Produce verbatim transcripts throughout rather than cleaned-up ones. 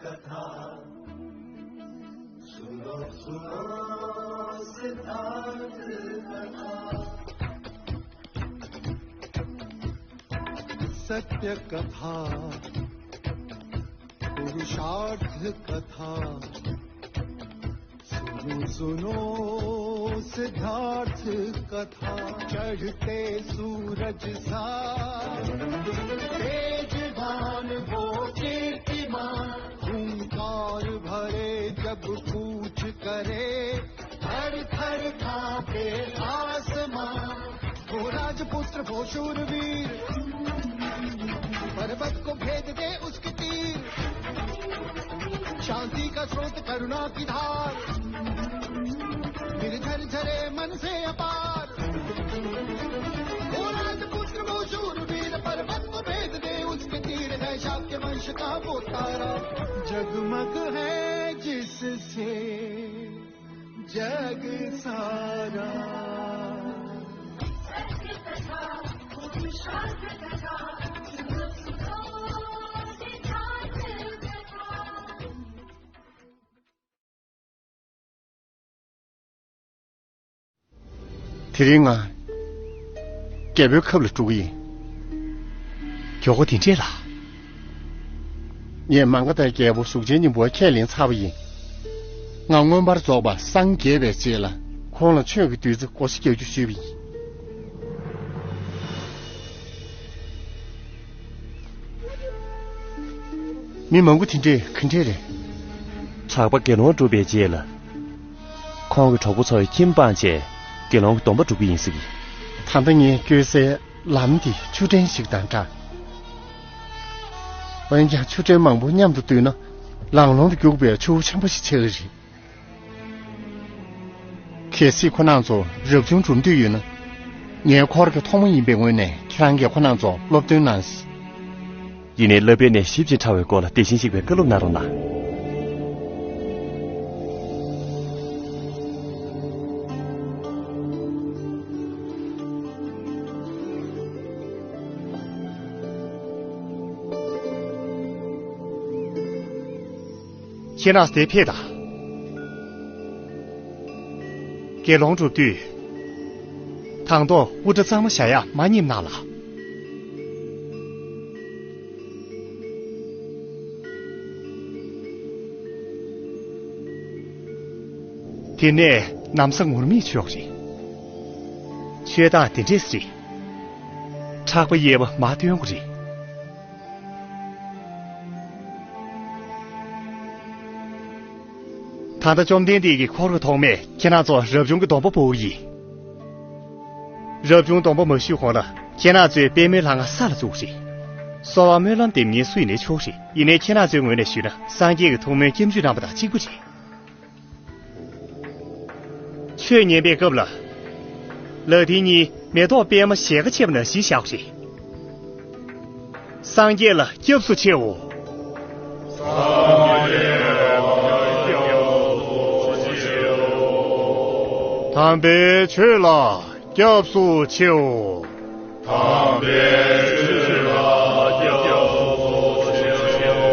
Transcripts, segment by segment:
कथा सुनो सुनो सिद्धांत कथा। सत्य कथा पुरुषार्थ कथा सुनो सुनो सिद्धार्थ कथा। चढ़ते सूरज सा तेजवान वो कीर्तिमान। हुंकार भरे जब कूच करे थर थर कांपे आसमान। वो राजपुत्र वो शूरवीर पर्वत को भेद दे उसके तीर। शांति का स्रोत करुणा की धार निर्झर झरे मन से अपार। वो राजपुत्र वो शूरवीर पर्वत को भेद दे उसके तीर है शाक्य वंश का वो तारा। जगमग है जिससे जग सारा। དེ་རིང་ང་རྒྱལ་པོའི་ཁབ་ལ་འགྲོ་གི་ཡིན། མགྱོགས་པོ་དེ་འདྲས་ལ། ངས་མ་ག་དྷའི་རྒྱལ་པོ་གཟུགས་ཅན་སྙིང་པོ་ཁས་ལེན་ཚར་བ་ཡིན། ང་མངོན་པར་རྫོགས་པར་སངས་རྒྱས་པའི་རྗེས་ལ་ཁོང་ལ་ཆོས་ཀྱི་བདུད་རྩི་བགོ་བཤའ་རྒྱག་རྒྱུ་ཞུས་པ་ཡིན། མི་མང་པོ་དེ་འདྲས་ག་འདྲས་རེད། གྲགས་པ་དགེ་སློང་སྒྲུབ་པའི་རྗེས་ལ། ཁོང་གི་གྲོགས་པོ་ཚོ་ཡི་ཁྱིམ་སྤངས་བྱས་དགེ་སློང་གི་སྡོམ་པ་སྒྲུབ་ཀྱི་ཡིན་ཟེར་གྱི། ད་ལྟ་ངས་བསྐྱོད་སའི་ལམ་འདི་ཆུ་ཕྲན་ཞིག་དང་འདྲ། འོན་ཀྱང་ཆུ་ཕྲན་མང་པོ་མཉམ་དུ་འདུས་ན་ལང་ལོང་དུ་རྒྱུག་པའི་ཆུ་བོ་ཆེན་པོ་ཞིག་ཆགས་ཀྱི་རེད། གལ་སྲིད་ཁོ་རང་ཚོ་རབ་བྱུང་སྒྲུབ་འདོད་ཡོད་ན། ངའི་འཁོར་གྱི་ཐོག་མ་ཡིན་པའི་ངོས་ནས་ཁྱེད་རང་གིས་ཁོ་རང་ཚོ་སློབ་སྟོན་གནང་། ཡིན་ནའི་བསླབ་པའི་གནས་ཞིབ་ཅིང་ཕྲ་བའི་སྐོར་ལ་དེ་བཞིན་གཤེགས་པའི་བཀའ་སློབ་གནང་རོགས་གནང་། ཁྱེད་རང་དེ་ཕེབས་དང་། དགེ་སློང་སྒྲུབ་དུས། དང་ཐོག་དབུ་སྐྲ་གཙང་མ་བཞག་ཡག་མ་ཉེས་གནང་ལ། དེ་ནས་ན་བཟའ་ངུར་སྨྲིག་མཆོད་དགོས་རེད། མཆོད་སྟངས་དེ་འདྲས་རེད། ཕྲག་པ་གཡས་པ་མར་བཏོན་དགོས་རེད། ད་ལྟ་བཅོམ་ལྡན་འདས་ཀྱི་འཁོར་གྱི་ཐོག་མས་ཁྱེད་རང་ཚོ་རབ་བྱུང་གི་སྡོམ་པ་སྤོ་བོ་ཡིན། རབ་བྱུང་སྡོམ་པ་མ་ཞུས་གོང་ལ་ཁྱེད་རང་ཚོས་པད་མོའི་ལྷ་ང་ས་ལ་བཙུགས་རེད། གསོལ་བ་སྨོན་ལམ་འདེབས་མཁན་སུ་ཡིན་ནའི་ཆོག་རེད། ཡིན་ནའི་ཁྱེད་རང་ཚོའི་ངོས་ནས་ཞུས་ན་སངས་རྒྱས་ཀྱི་ཐུགས་སྨོན་སྐྱབས་འཇུག་གནང་བ་དང་གཅིག་པ་རེད། ཆོས་ཉན་པའི་སྐབས་ལ། ལག་མཐིལ་གཉིས་མེ་ཏོག་པད་མ་ཞལ་ཁ་ཕྱེ་བ་ནང་བཞིན་བཞག་པ་རེད། སངས་རྒྱས་ལ་སྐྱབས་སུ་མཆིའོ། སངས་རྒྱས་ལ་སྐྱབས་སུ་མཆིའོ། དམ་པའི་ཆོས་ལ་སྐྱབས་སུ་མཆིའོ། དམ་པའི་ཆོས་ལ་སྐྱབས་སུ་མཆིའོ།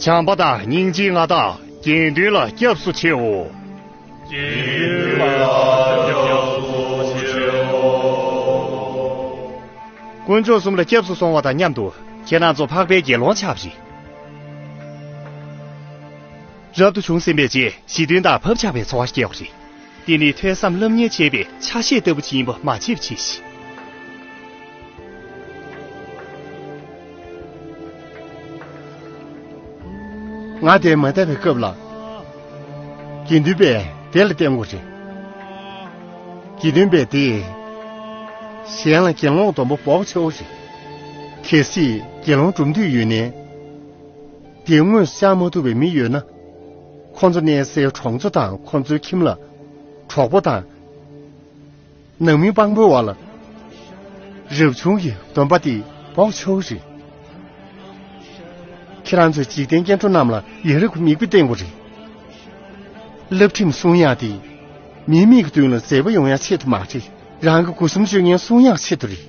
བྱམས་པ་དང་སྙིང་རྗེའི་མངའ་བདག་དགེ་འདུན་ལ་སྐྱབས་སུ་མཆིའོ། དགེ་འདུན་ལ་སྐྱབས་སུ་མཆིའོ། དཀོན་མཆོག་གསུམ་ལ་སྐྱབས་སུ་སོང་བ་དང་མཉམ་དུ་ཁྱེད་རང་ཚོ་འཕགས་པའི་དགེ་སློང་ཆགས་པ་རེད། རབ་ཏུ་བྱུང་ཟིན་པའི་རྗེས་ཞི་མཐུན་དང་བབ་ཆགས་པའི་འཚོ་བ་སྐྱེལ་བ་རེད། འདི་ནི་ཐོས་བསམ་སློབ་གཉེར་བྱེད་པའི་ཆ་ཤས་ལྟ་བུ་ཅིག་ཡིན་པ་མ་བརྗེད་པ་བྱས་ཤིག། ང་དེ་མ་བལྟས་པའི་སྐབས་ལ། དགེ་འདུན་པས་དེ་ལ་བརྟེན་དགོས་རེད། དགེ་འདུན་པས་དེ། གཞན་ལ་དགེ་སློང་སྡོམ་པ་འབོགས་ཆོག་རེད། གལ་སྲིད་དགེ་སློང་སྒྲུབ་འདོད་ཡོད་ནའི། དེ་དངོས་སུ་བཅར་མ་ཐུབ་པའི་མི་ཡོད་ན། ཁོང་ཚོ་གནས་སའི་གྲོང་ཚོ་དང་ཁོང་ཚོའི་ཁྱིམ་ལ། གྲོགས་པོ་དང་། ནང་མི་དཔང་པོའི་བར་ལ། རབ་བྱུང་གི་སྡོམ་པ་དེ་འབོགས་ཆོག་རེད། ཁྱེད་རང་ཚོས་འཇིག་རྟེན་སྐྱེ་འགྲོ་རྣམས་ལ་ཡ་རབས་ཀྱི་མིག་དཔེ་བསྟན་དགོས་རེད། བསླབ་ཁྲིམས་སྲུང་ཡག་དེ། མིའི་མིག་གི་མདུན་ལ་མཛེས་པོ་ཡོང་ཡག་ཆེད་དུ་མ་རེད། རང་གི་སྒོ་གསུམ་སྤྱོད་ངན་སྲུང་ཡག་ཆེད་དུ་རེད།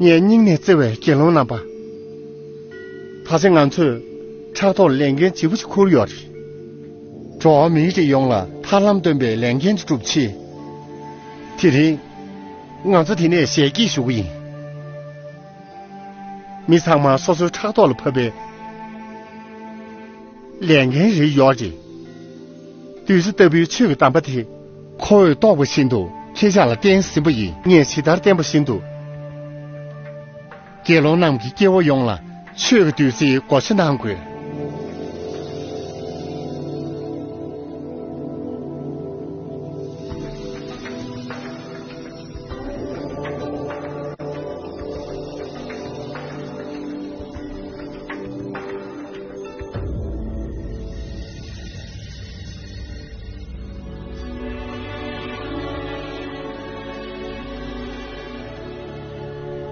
ངས་སྙིང་ནས་བརྩེ་བའི་དགེ་སློང་རྣམ་པ། ད་ཆ་ང་ཚོས་ཕྲག་ཐོག་ལས་འགན་ལྗིད་པོ་ཞིག་འཁུར་ཡོད་རེད། འགྲོ་བ་མིའི་རིགས་ཡོངས་ལ་ཐར་ལམ་སྟོན་པའི་ལས་འགན་ཅིག་སྒྲུབ་ཆེད། དེ་རིང་ང་ཚོ་འདི་ནས་ཞལ་གྱིས་ཞུ་གི་ཡིན། མི་ཚང་མ་སོ་སོའི་ཕྲག་ཐོག་ལ་ཕབ་པའི་ལས་འགན་རེ་ཡོད་རེད། བདུད་རྩི་ལྟ་བུའི་ཆོས་ཀྱི་གདམས་པ་དེ་ཁོ་བོས་རྟོགས་པ་བཞིན་དུ་ཁྱེད་ཅག་ལ་བསྟན་ཟིན་པ་ཡིན། ངས་ཇི་ལྟར་བསྟན་པ་བཞིན་དུ་དགེ་སློང་རྣམས་ཀྱི་སྐྱེ་བོ་ཡོངས་ལ་ཆོས་ཀྱི་བདུད་རྩིའི་བགོ་བཤའ་གནང་དགོས།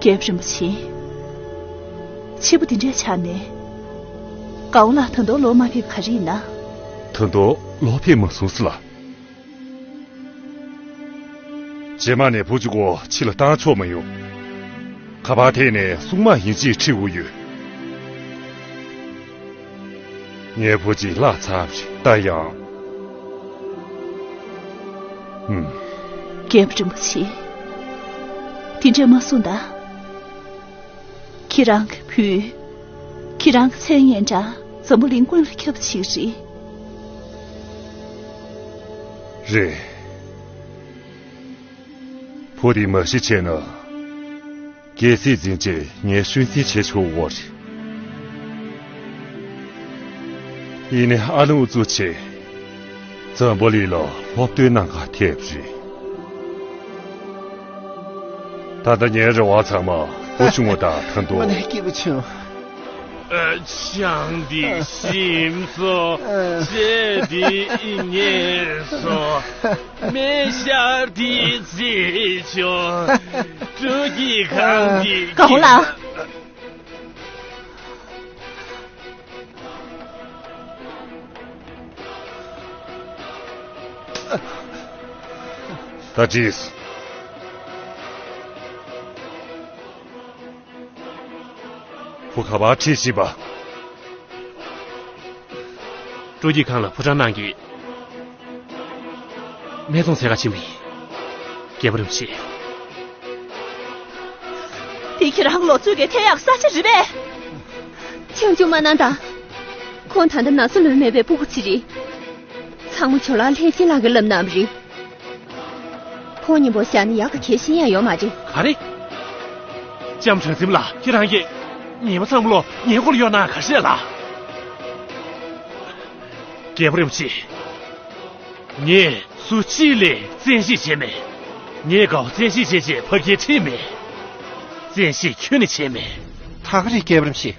རྒྱལ་པོ་རིན་པོ་ཆེ། ཕྱི་པོ་འདི་འདྲའི་ཆགས་ནས། དགའ་བོ་ལགས་ད་དུང་ལོག་མ་ཕེབས་ག་རེ་ཡིན་ན། ད་དུང་ལོག་ཕེབས་མ་སོང་ཟེར་ལ། རྗེས་མ་ནས་བུ་གཅིག་པོ་ཕྱི་ལ་བཏང་ཆོག་མ་ཡོང་། ཁ་པར་ཐད་ནས་སྲུང་མ་ཡིན་ཅེས་འཁྲིད་དགོས་ཡོད། ངའི་བུ་གཅིག་བརླག་ཚར་བ་རེད་ད་ཡང་། ཧུམ། རྒྱལ་པོ་རིན་པོ་ཆེ། དེ་འདྲས་མ་གསུངས་ད། ཁྱེད་རང་གི་བུས། ཁྱེད་རང་གི་མཚན་སྙན་གྲགས་འཛམ་བུ་གླིང་ཀུན་ལ་ཁྱབ་པ་ཞིག་རེད། རེད། བུ་དེ་མ་ཤི་བྱས་ན། རྒྱལ་སྲིད་འཛིན་ཆེད་ངས་ཤུན་སེལ་བྱས་ཆོག་འོ་རེད། ཡིན་ནའི་ཨ་ནུ་ཨུ་ཙུ་ཆེ། འཛམ་བུ་གླིང་ལ་སློབ་སྟོན་གནང་ག་ཐེབས་རེད། ད་ལྟ་ངའི་རེ་བ་ཚང་མ་བུ་ཆུང་བ་དང་ཐང་ཏོ། མ་ནས་སྐྱིད་པོ་བྱུང་། ཨ། ཆང་འདི་ཞིམ་སོང་། ཨ། ཆེ་འདི་ཉེས་སོང་། མེ་ཤར་འདི་རྩེ་ཆུང་། སྤྲོ་སྐྱིད་ཁང་འདི། ཨ། ག་ཧོ་ལ། ད་ཅིས། བུ་ག་པར་ཁྲིད་ཤིག་པ། སྤྲོ་སྐྱིད་ཁང་ལ་ཕོ་བྲང་གནང་གི། སྨད་འཚོང་འཚོལ་ག་ཕྱིན་པ་ཡིན། རྒྱལ་པོ་རིན་པོ་ཆེ། དེ་ཁྱེད་རང་ལོ་ཚོད་ཀྱི་ཐེ་ཡག་ས་ཆ་རེད་པས། ཆུང་ཆུང་མ་གནང་དང་། ཁོང་ད་ལྟ་ན་ཚ་ལོན་མེད་པའི་སྤུ་གུ་ཅིག་རེད། ཚང་མ་ཇོ་ལགས་ལྷས་སྦྱིན་ལགས་ཀྱིས་བསླབས་གནང་བ་རེད། ཁོང་མཉམ་པོ་བཞག་ན་ཡག་ག་གལ་ཤེས་ཡང་ཡོད་མ་རེད། ག་རེ། ལྕམ་དྲག་འཛིན་ལགས། ཁྱེད་རང་གིས་ཉི་མ་ཚང་མ་ལོ་ངའི་སྐོར་ལ་གཡོག་གནང་ག་ཤེད་ལ། རྒྱལ་པོ་རིན་པོ་ཆེ། ངས་སུ་གཅིག་ལ་བཙན་ཤེད་བྱས་མེད། ངས་དགའ་བོ་བཙན་ཤེད་བྱས་བྱས་ཕ་གིར་ཁྲིད་མེད། བཙན་ཤེད་ཁྱོན་ནས་བྱས་མེད། ད་ག་རེད་རྒྱལ་པོ་རིན་པོ་ཆེ།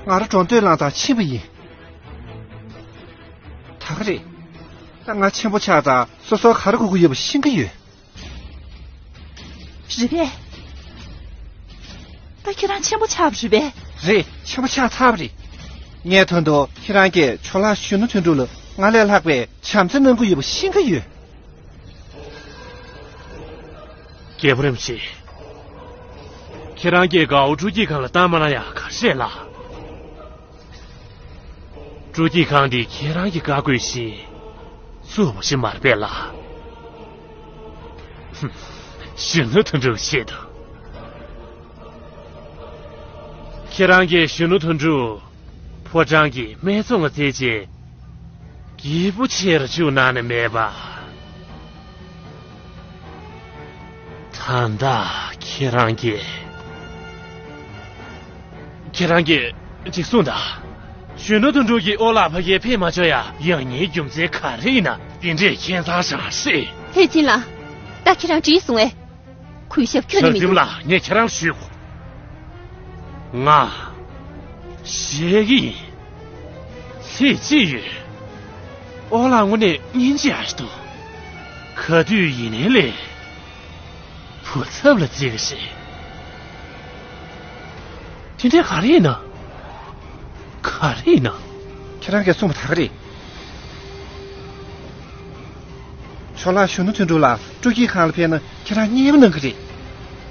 ང་རང་འགྲོ་འདོད་ལངས་དང་ཕྱིན་པ་ཡིན། ད་ག་རེད། ད་ང་ཆེན་པོ་ཆགས་དང་སོ་སོར་ག་རེ་དགོས་ཀྱི་ཡོད་པ་ཤེས་ཀྱི་ཡོད། རེད་པས། ད་ཁྱེད་རང་ཆེན་པོ་ཆགས་པ་རེད་པས། རེད། ཆེན་པོ་ཆགས་ཚར་བ་རེད། ངས་ད་དུང་ཁྱེད་རང་གིས་ཇོ་ལགས་གཞོན་ནུ་དོན་གྲུབ་ལ་ང་ལས་ལྷག་པའི་བྱམས་བརྩེ་གནང་གི་ཡོད་པ་ཤེས་ཀྱི་ཡོད། རྒྱལ་པོ་རིན་པོ་ཆེ། ཁྱེད་རང་གིས་དགའ་བོ་སྤྲོ་སྐྱིད་ཁང་ལ་བཏང་མ་གནང་ཡག་ག་རེ་རེད་ལགས། སྤྲོ་སྐྱིད་ཁང་འདི་ཁྱེད་རང་གི་བཀའ་བཀོད་བཞིན་བཙུགས་པ་ཞིག་མ་རེད་པས་ལགས། ཧུམ། གཞོན་ནུ་དོན་གྲུབ་ཆེད་དུ། ཁྱེད་རང་གིས་གཞོན་ནུ་དོན་གྲུབ་ཕོ་བྲང་གི་སྨད་འཚོང་ལ་བསྩལ་རྗེས་སྐྱིད་པོ་བྱེད་རུ་བཅུག་གནང་ནི་མེད་པ། ད་ལྟ་ཁྱེད་རང་གིས། ཁྱེད་རང་གིས་ཅིག་གསུངས་དང་། གཞོན་ནུ་དོན་གྲུབ་ཀྱིས་ཨོ་ལགས་ཕ་གིར་ཕེབས་མ་ཆོག་ཡ་ཡང་སྙིང་རྒྱུ་མཚན་ག་རེ་ཡིན་ན། དེ་འདྲས་ཁྱད་མཚར་ཞིག་རེད། ལྷས་སྦྱིན་ལགས། ད་ཁྱེད་རང་འགྲིག་སོང་ངས། གུས་ཞབས་ཁྱོན་ནས་མི་འདུག་ལགས། ངས་ཁྱེད་རང་ཞུ། ང་ཞེད་ཀྱི་ཡིན། ཚེ་གཅིག་ཡོད། ཨོ་ལགས་དངོས་གནས་སྙིང་རྗེ་ཞིག་འདུག་ག་དུས་ཡིན་ནའི་ལས། བུ་ཚབ་ལ་བརྩི་གི་རེད། དེ་འདྲས་ག་རེ་ཡིན་ན། ག་རེ་ཡིན་ན། ཁྱེད་རང་གིས་གསུངས་པ་ད་ག་རེད། ཇོ་ལགས་གཞོན་ནུ་དོན་གྲུབ་ལགས་སྤྲོ་སྐྱིད་ཁང་ལ་ཕེབས་ན་ཁྱེད་རང་མཉེས་པོ་གནང་གི་རེད།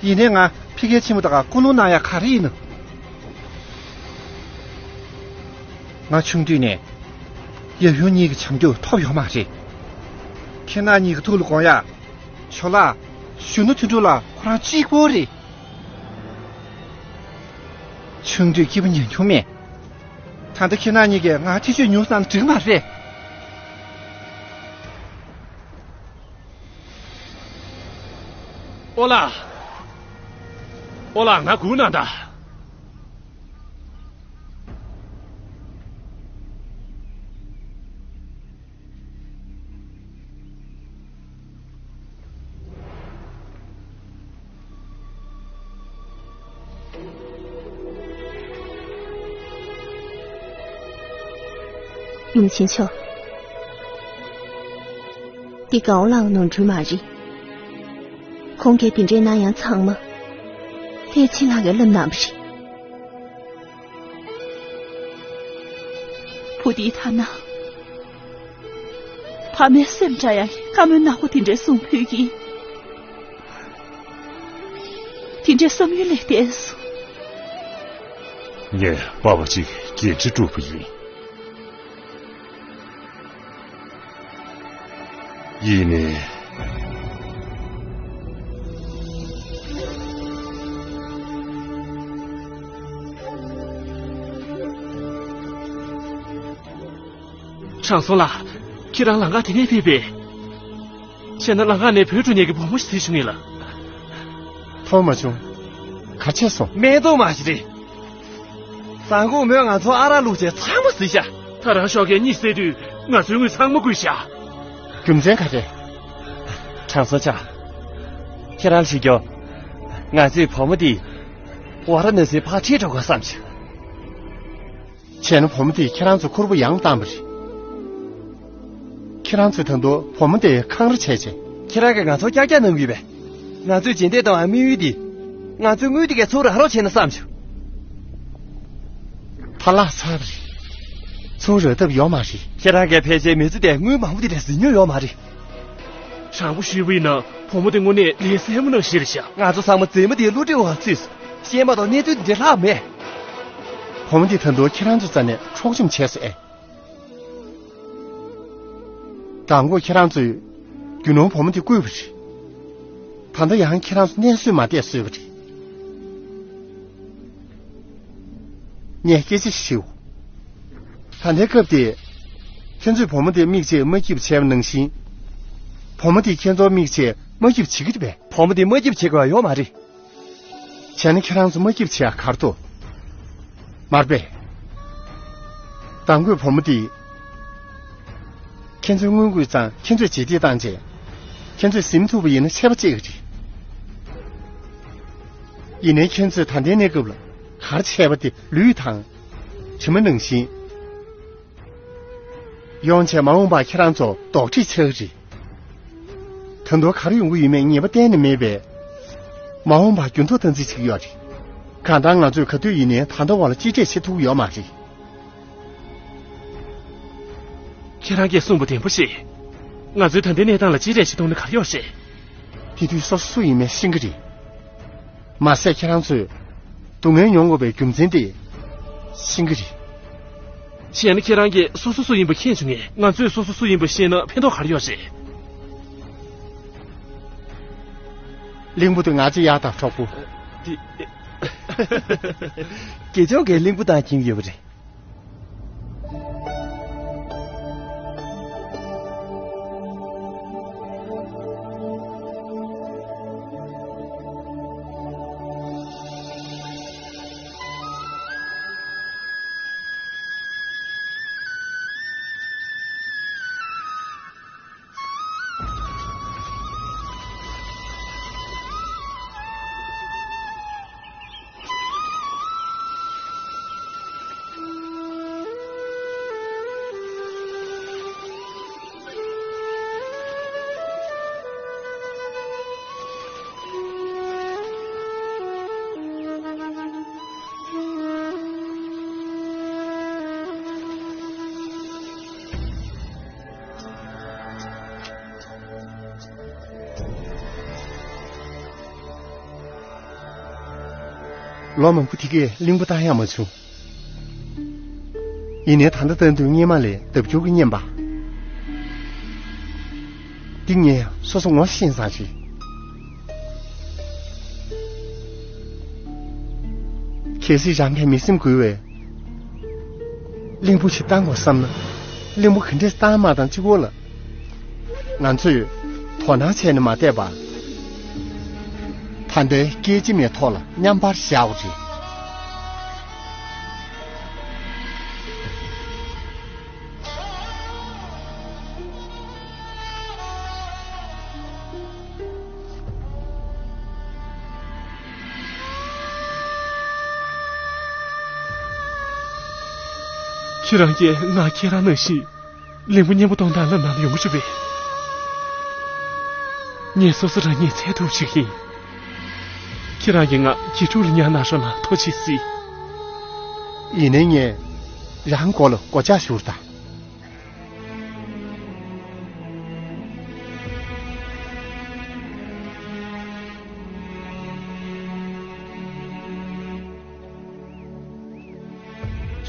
ཡིན་ནའི་ང་ ཕ་གིར་ཕྱིན་པ་དང་སྐུ་རླུང་གནང་ཡག་ག་རེ་ཡིན་ནམ། ང་ཆུང་དུས་ནས་ཡབ་ཡུམ་གཉིས་ཀྱི་བྱམས་སྐྱོང་ཐོབ་ཡོད་མ་རེད། ཁྱེད་རང་གཉིས་ཀྱི་ཐུགས་ལ་དགོངས་ཡག་ཇོ་ལགས། གཞོན་ནུ་དོན་གྲུབ་ལགས་ཁོ་རང་གཅིག་པོ་རེད། ཆུང་དུས་སྐྱིད་པོ་མྱོང་མྱོང་མེད། ད་ལྟ་ཁྱེད་རང་གཉིས་ཀྱིས་ང་ཐེ་བྱུས་ཉུང་བསམ་འགྲིག་མ་རེད། ཨོ་ལགས། ཨོ་ལགས་ང་སྒུག་གནང་དང་། ཡུམ་ཆེན་མཆོག་འདི་གའོ་ལའོ་ནོར་འཁྲུལ་མ་རེད། ཁོང་གིས་དེ་འདྲའི་གནང་ཡང་ཚང་མ་ལྷས་བྱིན་ལགས་ཀྱིས་བསླབས་གནང་བ་རེད། བུ་འདིའི་ཐ་ན། ཕ་མའི་སེམས་འདྲ་ཡང་བཀའ་མོལ་ནག་པོ་དེ་འདྲའི་གསུང་ཕོད་ཀྱི། དེ་འདྲའི་བསམ་ཡུལ་ལས་བརྟན་སོང་། ངས་པ་ཕ་གཅིག་འགན་འཁྲི་སྒྲུབ་པ་ཡིན། ཡིན་ནའི། དྲང་སྲོང་ལགས། ཁྱེད་རང་ལམ་ཁ་དེ་ནས་ཕེབས་པས། བྱས་ན་ལམ་ཁ་ནས་བུད་འགྲོ་མཁན་གྱི་བུ་མོ་ཞིག་འཛུལ་བྱུང་ངེས་ལ། མཐོང་མ་བྱུང་། ག་བྱས་སོང་། སྨན་ཐུག་མ་ཞིག་རེད། བཟང་གོང་མོས་ང་ཚོ་ཨ་རག་བླུགས་བྱས་ཚང་མ་བཟི་ཤག་ད་རང་ཤོག་ཁའི་གཉིད་སད་དུས་ང་ཚོའི་དངུལ་ཚང་མ་བརྐུས་ཤག་རྒྱུ་མཚན་ག་རེ། དྲང་སྲོང་ཆ། ཁྱེད་རང་ལ་ཞུ་རྒྱུ། ང་ཚོས་བུ་མོ་འདི་ཝཱ་ར་ཎ་སིར་ཕར་ཁྲིད་འགྲོ་དགོས་བསམ་བྱུང་། བྱས་ན་བུ་མོ་དེས་ཁྱེད་རང་ཚོ་ཁུར་པོ་ཡང་བཏང་བ་རེད། ཁྱེད་རང་ཚོས་ད་དུང་བུ་མོ་དེ་འཁང་ར་བྱས་བྱས། ཁྱེད་རང་གིས་ང་ཚོར་ཀྱག་ཀྱག་གནང་གི་ཡོད་པས། ང་ཚོས་རྗེས་འདེད་གཏོང་བའི་དམིགས་ཡུལ་འདི། ང་ཚོའི་དངུལ་དེ་གས་ཚུར་རག་རོགས་བྱས་ན་བསམ་བྱུང་། ཕར་བརླག་ཚར་བ་རེད། ཚུར་རག་ཐབས་ཡོད་མ་རེད། ཁྱེད་རང་གིས་ཕལ་ཆེར་མི་ཚེ་དེར་དངུལ་མང་པོ་དེ་འདྲ་ཟིན་མྱོང་ཡོད་མ་རེད། དྲང་པོ་ཞུས་པ་ཡིན་ན་བུ་མོ་དེ་དངོས་གནས་ལས་སེར་མོ་ནང་བཞིན་རེད་ཤག་ང་ཚོ་ཚང་མ་མཛེས་མ་དེའི་བསླུ་བྲིད་འོག་ཚུད་སོང་། ཤེས་མ་གཏོགས་གནས་ཚུལ་འདི་འདྲ་ལྷག་མེད། བུ་མོ་འདི་ད་དུང་ཁྱེད་རང་ཚོའི་རྩ་ནས་འཕྲོག་བཅོམ་བྱས་སོང་ཨེ། དང་པོ་ཁྱེད་རང་ཚོས་རྒྱུ་ནོར་བུ་མོ་འདི་བརྐུས་པ་རེད། ད་ལྟ་ཡང་ཁྱེད་རང་ཚོ་གནས་བཟོད་མ་བསྡད་བཟོས་པ་རེད། ངས་སྐད་ཆ་ཞིག་ཞུའོ། ད་ལྟའི་སྐབས་དེ། ཁྱེད་ཚོས་བུ་མོ་དེ་མིག་ཕྱེས་དམར་འགྱུར་བྱས་པ་ནང་བཞིན། བུ་མོ་དེས་ཁྱེད་ཚོར་མིག་ཕྱེས་དམར་འགྱུར་བྱེད་ཀྱི་རེད་པས། བུ་མོ་དེ་དམར་འགྱུར་བྱེད་དགོས་པ་ཡོད་མ་རེད། བྱས་ན་ཁྱེད་རང་ཚོ་དམར་འགྱུར་བྱེད་ཡག་ག་རེ་འདུག་མ་རེད་པས། དང་པོས་བུ་མོ་དེས། ཁྱེད་ཚོའི་དངུལ་བརྐུས་ཙང་ཁྱེད་ཚོས་ཇེ་བདེ་བཏང་རྗེས། ཁྱེད་ཚོས་ཟིན་ཐུབ་པ་ཡིན་ན་ཆད་པ་གཅོད་ཀྱི་རེད། ཡིན་ནའི་ཁྱེད་ཚོས་ད་ལྟའི་གནས་སྐབས་ལ་ག་རེ་བྱས་པ་དེ་ལུས་དང་། གྲིབ་མ་ནང་བཞིན། ཡོང་བྱས་མ་འོངས་པར་ཁྱེད་རང་ཚོ་རྡོག་ཁྲེས་ཆགས་ཀྱི་རེད། ད་དུང་ག་རེ་ཡོང་གི་ཡོད་མེད་ངེས་པ་གཏན་ནས་མེད་པས། མ་འོངས་པར་འགྱུར་ལྡོག་བཏང་རྩིས་བྱེད་ཀྱི་ཡོད་རེད། གང་ལྟར་ང་ཚོས་ག་དུས་ཡིན་ནའི་ད་ལྟ་བར་ལ་གཅེས་སྤྲས་བྱེད་ཐུབ་ཀྱི་ཡོད་མ་རེད། ཁྱེད་རང་གིས་གསུངས་པ་བདེན་པ་རེད། ང་ཚོའི་ད་ལྟའི་གནས་སྟངས་ལ་གཅེས་སྤྲས་བྱེད་ཐུབ་ན་ག་རེ་ཡོད་རེད། དེ་དུས་སོ་སོ་སུ་ཡིན་མིན་ཤེས་ཀྱི་རེད། མ་ཟད་ཁྱེད་རང་ཚོས་སྡུག་བསྔལ་མྱོང་དགོས་པའི་རྒྱུ་མཚན་དེ་ཤེས་ཀྱི་རེད། བྱས་ན་ཁྱེད་རང་གིས་སོ་སོ་སུ་ཡིན་པ་མཁྱེན་བྱུང་ངས། ང་ཚོས་སོ་སོ་སུ་ཡིན་པ་ཤེས་ན་ཕན་ཐོགས་ག་རེ་ཡོད་རེད། གླིང་བུ་དེ་ང་ཚོའི་གཡག་དང་གྲོགས་པོ། དེ། དགེ་སྦྱོང་གིས་གླིང་བུ་བཏང་འཁྱེར་ཡོད་པ་རེད། ལོ་མང་པོ་དེ་གས་གླིང་བུ་བཏང་ཡག་མ་བྱུང་། ཡིན་ནའི་ད་ལྟ་ལྟ་དུས་སྔས་མ་ལས་ལྡབ་འགྱུར་གྱིས་སྙན་པ། འདི་ངས་སོ་སོ་ངོ་ཤེས་ཙང་ཞིག། གལ་སྲིད་རང་གིས་མི་སེམས་འགུལ་བའི་གླིང་བུ་ཞིག་བཏང་དགོས་བསམ་ན། གླིང་བུ་ག་འདྲས་བཏང་མ་བཏང་གཅིག་པོ་ལ། ང་ཚོས་དོ་སྣང་བྱས་ནས་མ་བསྡད་པར། ད་ལྟའི་སྐད་ཅིག་མའི་ཐོག་ལ་མཉམ་པར་བཞག་དགོས་རེད། ཁྱེད་རང་གིས་ང་ཁྱེད་རང་ནང་བཞིན་གླིང་བུ་སྙན་པོ་གཏོང་སྟངས་ལ་ནང་ཡོང་གི་བྱུང་བས། ངས་སོ་སོ་རང་ཉིད་འཚོལ་ཐུབ་ཅིག་ཡིན། ཁྱེད་རང་གིས་ང་གྱི་ཕྲུག་ལ་ཉར་གནང་སོང་ན་ཐུགས་རྗེ་གཟིགས། ཡིན་ནའི་ངས་རང་མགོ་ལ་སྒོ་ལྕགས་བཞུར་དང་།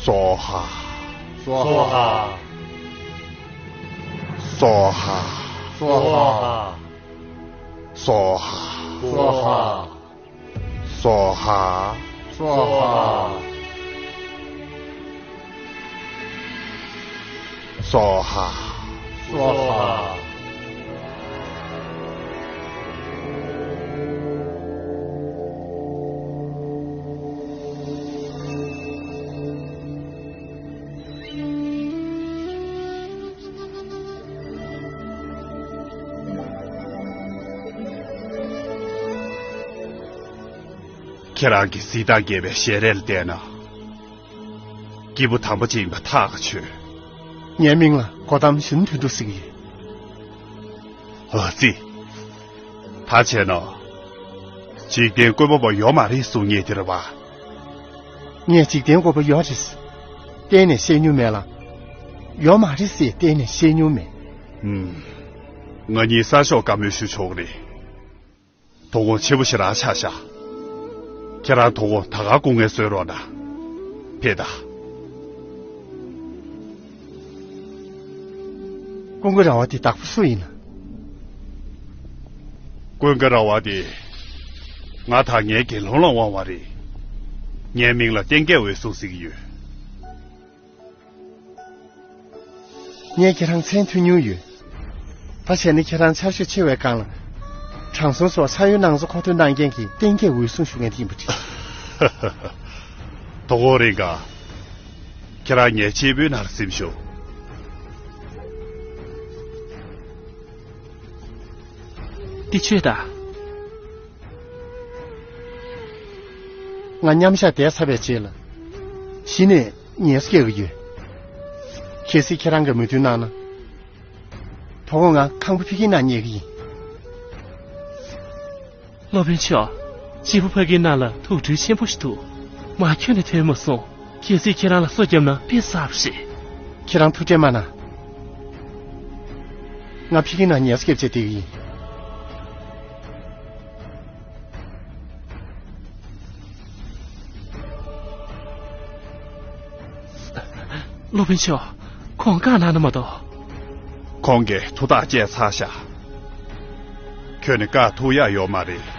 སྭཱ་ཧཱ། སྭཱ་ཧཱ། སྭཱ་ཧཱ། སྭཱ་ཧཱ། སྭཱ་ཧཱ། སྭཱ་ཧཱ། སྭཱ་ཧཱ། སྭཱ་ཧཱ། སྭཱ་ཧཱ། སྭཱ་ཧཱ། ཁྱེད་རང་གི་གཟི་མདངས་རྒྱས་པའི་ཞལ་རས་ལ་བལྟས་ན། སྐྱེས་བུ་དམ་པ་ཅིག་ཡིན་པ་ཐག་ཆོད། ངའི་མིང་ལ་གོ་ཏམ་གཞོན་དོན་གྲུབ་ཟེར་གྱི་ཡོད། ཨ་ཙི། ད་བྱས་ན། འཇིག་རྟེན་བཀོད་པ་པོ་ཡོད་མ་རེད་གསུང་མཁན་དེ་རེད་པ། ངས་འཇིག་རྟེན་བཀོད་པ་ཡོད་རེད། གཏན་ནས་བཤད་མྱོང་མེད་ལ། ཡོད་མ་རེད་ཟེར་གཏན་ནས་བཤད་མྱོང་མེད། ཨུམ། ང་གཉིས་གསར་ཤོག་བཀའ་མོལ་ཞུ་ཆོག་གི་རེད། དོ་དགོང་ཆེ་པོ་ཞེ་དྲག་ཆགས་ཤག། ཁྱེད་རང་དོ་དགོང་ད་ག་སྐུ་ངལ་གསོ་རོགས་གནང་། ཕེབས་དང་། ཀུན་དགའ་ར་བ་དེ་བདག་པོ་སུ་ཡིན་ན། ཀུན་དགའ་ར་བ་དེ། ང་དང་ངའི་དགེ་སློང་ལ་དབང་བ་རེད། ངའི་མིང་ལ་བསྟན་རྒྱས་འོད་སྲུང་ཟེར་གྱི་ཡོད། ངས་ཁྱེད་རང་མཚན་ཐོས་མྱོང་ཡོད། ད་བྱས་ན་ཁྱེད་རང་ཆར་ཞོད་ཆེ་བའི་སྒང་ལ། དྲང་སྲོང་ཚོ་ས་ཡོལ་ནང་ཚོ་མཁོ་འདོན་གནང་མཁན་གྱི་བསྟན་རྒྱས་འོད་སྲུང་ཞུ་མཁན་དེ་ཡིན་པ་འགྲིག། དོ་དགོང་རེ་འགའ། ཁྱེད་རང་ངའི་གཅེར་བུའི་ནང་ལ་གཟིམས་ཤོག། འདི་ཆོས་དང་། ང་མཉམ་བཞག་བསྡད་ཚར་བའི་རྗེས་ལ། གཞི་ནས་ངལ་གསོ་རྒྱག་གི་ཡོད། གལ་སྲིད་ཁྱེད་རང་གིས་མོས་མཐུན་གནང་ན། དོ་དགོང་ང་ཁང་པ་ཕ་གིའི་ནང་ཉལ་གི་ཡིན། སློབ་དཔོན་མཆོག། གཅེར་བུ་ཕ་གིའི་ནང་ལ་ཐུགས་སྤྲོ་ཆེན་པོ་ཞིག་འདུག། མ་ཁྱོན་ནས་ཐོན་མ་སོང་། གལ་སྲིད་ཁྱེད་རང་ལ་སོ་བརྒྱབ་ན་དཔེ་གསར་པ་རེད། ཁྱེད་རང་ཐུགས་ཁྲལ་མ་གནང་། ང་ཕ་གིའི་ནང་ཉལ་གསོ་རྒྱབ་བྱས་བསྡད་ཀྱི་ཡིན། སློབ་དཔོན་མཆོག། ཁོང་བཀག་གནང་ན་མ་གཏོགས། ཁོང་གིས་ཐུགས་ཐག་བཅད་ཚར་ཤག། ཁྱོད་ནི་བཀག་ཐུབ་ཡག་ཡོད་མ་རེད།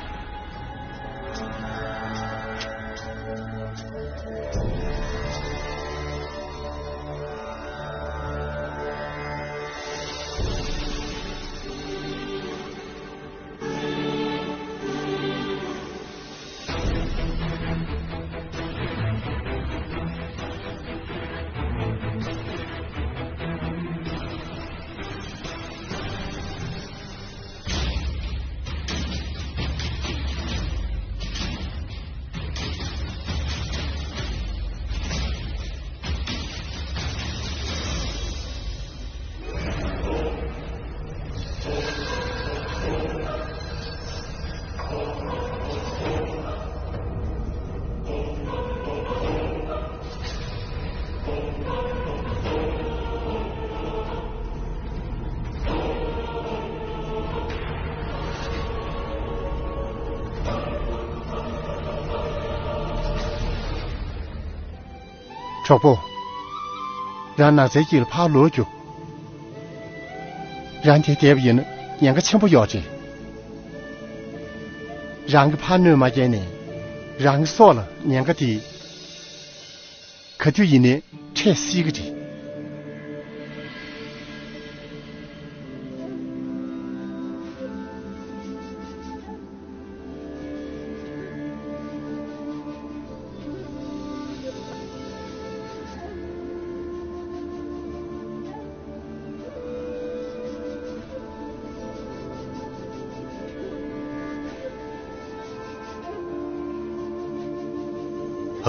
གྲོགས་པོ། རང་ན་ཚའི་དཀྱིལ་ལ་ཕར་ལོག་རྒྱུགས། རང་དེར་བསྡད་པ་ཡིན་ན་ཉེན་ཁ་ཆེན་པོ་ཡོད་རེད། རང་གིས་ཕར་གནོད་མ་བསྐྱལ་ནས་རང་གི་སྲོག་ལ་ཉེན་ཁ་དེ་ག་དུས་ཡིན་ནའི་འཕྲད་སྲིད་ཀྱི་རེད།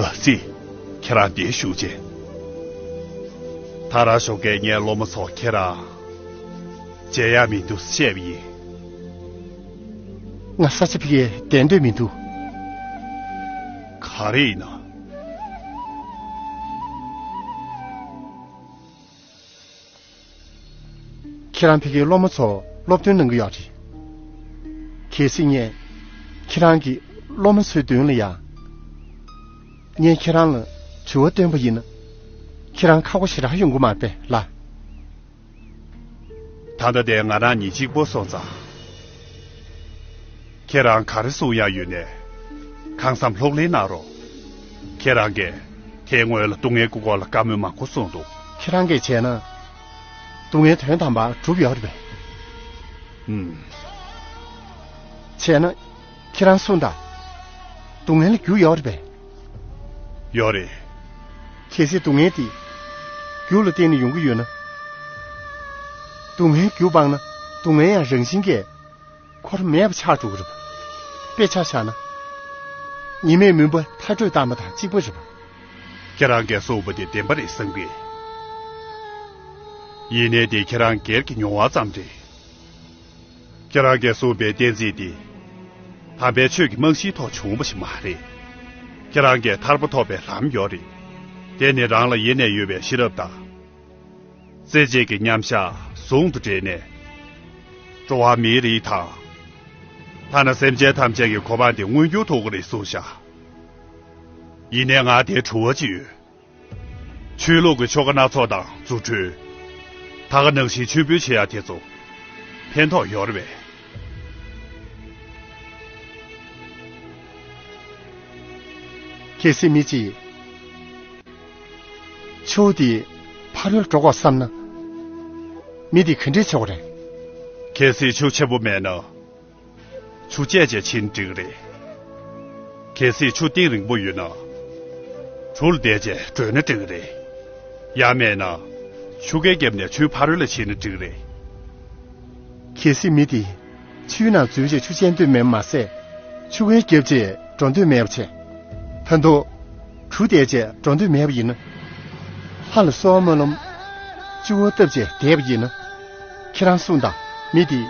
ཨ་ཙི། ཁྱེད་རང་འདིར་བཞུགས་བྱས། ད་རང་ཞོགས་ཀས་ངའི་སློབ་མ་ཚོ་ཁྱེད་རང་མཇལ་ཡག་མི་འདུག་བཤད་པ་ཡིན། ང་ས་ཆ་ཕ་གིར་བསྡད་འདོད་མི་འདུག་ག་རེ་ཡིན་ན། ཁྱེད་རང་ཕ་གིའི་སློབ་མ་ཚོ་སློབ་སྟོན་གནང་གི་ཡོད་རེད། གལ་སྲིད་ངས་ཁྱེད་རང་གི་སློབ་མ་ཚོའི་མདུན་ལ་ཡ། ངས་ཁྱེད་རང་ལ་དྲི་བ་བཏོན་པ་ཡིན་ན། ཁྱེད་རང་ཁག་པོ་ཞེ་དྲག་ཡོང་གི་མ་རེད་པས་ལགས། ད་ལྟ་དེ་ང་རང་ཉིད་གཅིག་པོ་སོང་ཙང་། ཁྱེད་རང་ག་རེ་གསུང་ཡག་ཡོད་ནའི། གང་འཚམ་ལྷུག་གླེང་གནང་རོགས། ཁྱེད་རང་གིས་དེའི་སྔོན་ལ་སྡུག་བསྔལ་གྱི་སྐོར་ལ་བཀའ་མོལ་མང་པོ་གསུངས་འདུག་ཁྱེད་རང་གིས་བྱས་ན། སྡུག་བསྔལ་དོན་དམ་པར་གྲུབ་ཡོད་རེད་པས། ཨུམ། བྱས་ན། ཁྱེད་རང་གསུངས་དང་། སྡུག་བསྔལ་ལ་རྒྱུ་ཡོད་རེད་པས། ཡོད་རེད། གལ་སྲིད་སྡུག་བསྔལ་དེ་རྒྱུ་ལ་བརྟེན་ནས་ཡོང་གི་ཡོད་ན། སྡུག་བསྔལ་རྒྱུ་སྤངས་ན་སྡུག་བསྔལ་ཡང་རང་བཞིན་གྱིས་འཁོར་མེད་པ་ཆགས་འགྲོ་གི་རེད་པ། དཔེ་ཆ་བཞག་ན། ཉི་མས་མུན་པ་མཐའ་སྐྲོད་བཏང་བ་དང་གཅིག་པ་རེད་པ། ཁྱེད་རང་གིས་གསུངས་པ་དེ་བདེན་པ་རེད་བསམ་གི། ཡིན་ནའི་དེ་ཁྱེད་རང་སྒེར་གྱི་མྱོང་བ་ཙམ་རེད། ཁྱེད་རང་གིས་གསུངས་པའི་གཏན་ཚིགས་དེ། དམ་པའི་ཆོས་ཀྱི་རྨང་གཞིའི་ཐོག་བྱུང་བ་ཞིག་མ་རེད། ཁྱེད་རང་གིས་ཐར་པ་ཐོབ་པའི་ལམ་ཡོད་རེད། དེ་ནི་རང་ལ་ཡེ་ནས་ཡོད་པའི་ཤེས་རབ་དང་། རྩེ་གཅིག་གི་མཉམ་བཞག་ཟུང་དུ་འབྲེལ་ནས། འགྲོ་བ་མིའི་རིགས་དང་། ཐ་ན་སེམས་ཅན་ཐམས་ཅད་ཀྱི་གོ་འཕང་དེ་མངོན་འགྱུར་ཐུབ་ཀྱི་རེད་གསུངས་བཞག་ཡིན་ནའི་ང་དེར་དྲི་བ་ཅིག་ཡོད། ཆོས་ལུགས་ཀྱི་ཆོ་ག་སྣ་ཚོགས་དང་རྫུ་འཕྲུལ། ད་ག་ནང་བཞིན་མཆོད་འབུལ་བྱེད་ཡ་དེ་ཚོ་ཕན་ཐོགས་ཡོད་རེད་པས། གལ་སྲིད་མི་གཅིག་ཆུ་བོ་དེ་ཕ་རོལ་འགྲོ་དགོས་བསམ་ན། མི་དེ་ག་འདྲས་བྱེད་དགོས་རེད། གལ་སྲིད་ཆུ་ཆེན་པོ་མེད་ན། ཆུ་བཅད་བྱས་ཕྱིན་འགྲིག་གི་རེད། གལ་སྲིད་ཆུ་གཏིང་རིང་པོ་ཡོད་ན། གྲུ་ལ་བསྡད་བྱས་བགྲོད་ན་འགྲིག་གི་རེད། ཡང་མེད་ན། ཆུ་རྐྱལ་བརྒྱབ་ནས་ཆུའི་ཕ་རོལ་ལ་ཕྱིན་ན་འགྲིག་གི་རེད། གལ་སྲིད་མི་དེ་ཆུའི་ནང་འཛུལ་བྱས་ཆུ་ཆེན་འདོད་མེད་མ་ཟད། ཆུ་རྐྱལ་བརྒྱབ་བྱས་འགྲོ་འདོད་མེད་པ་བྱས། ད་དུང་། གྲུ་བསྡད་བྱས་འགྲོ་འདོད་མེད་པ་ཡིན་ན། ལྷ་ལ་གསོལ་བ་སྨོན་ལམ། སྤྱི་བོར་བཏབ་བྱས་བསྡད་པ་ཡིན་ན། ཁྱེད་རང་གསུངས་དང་མི་དེ།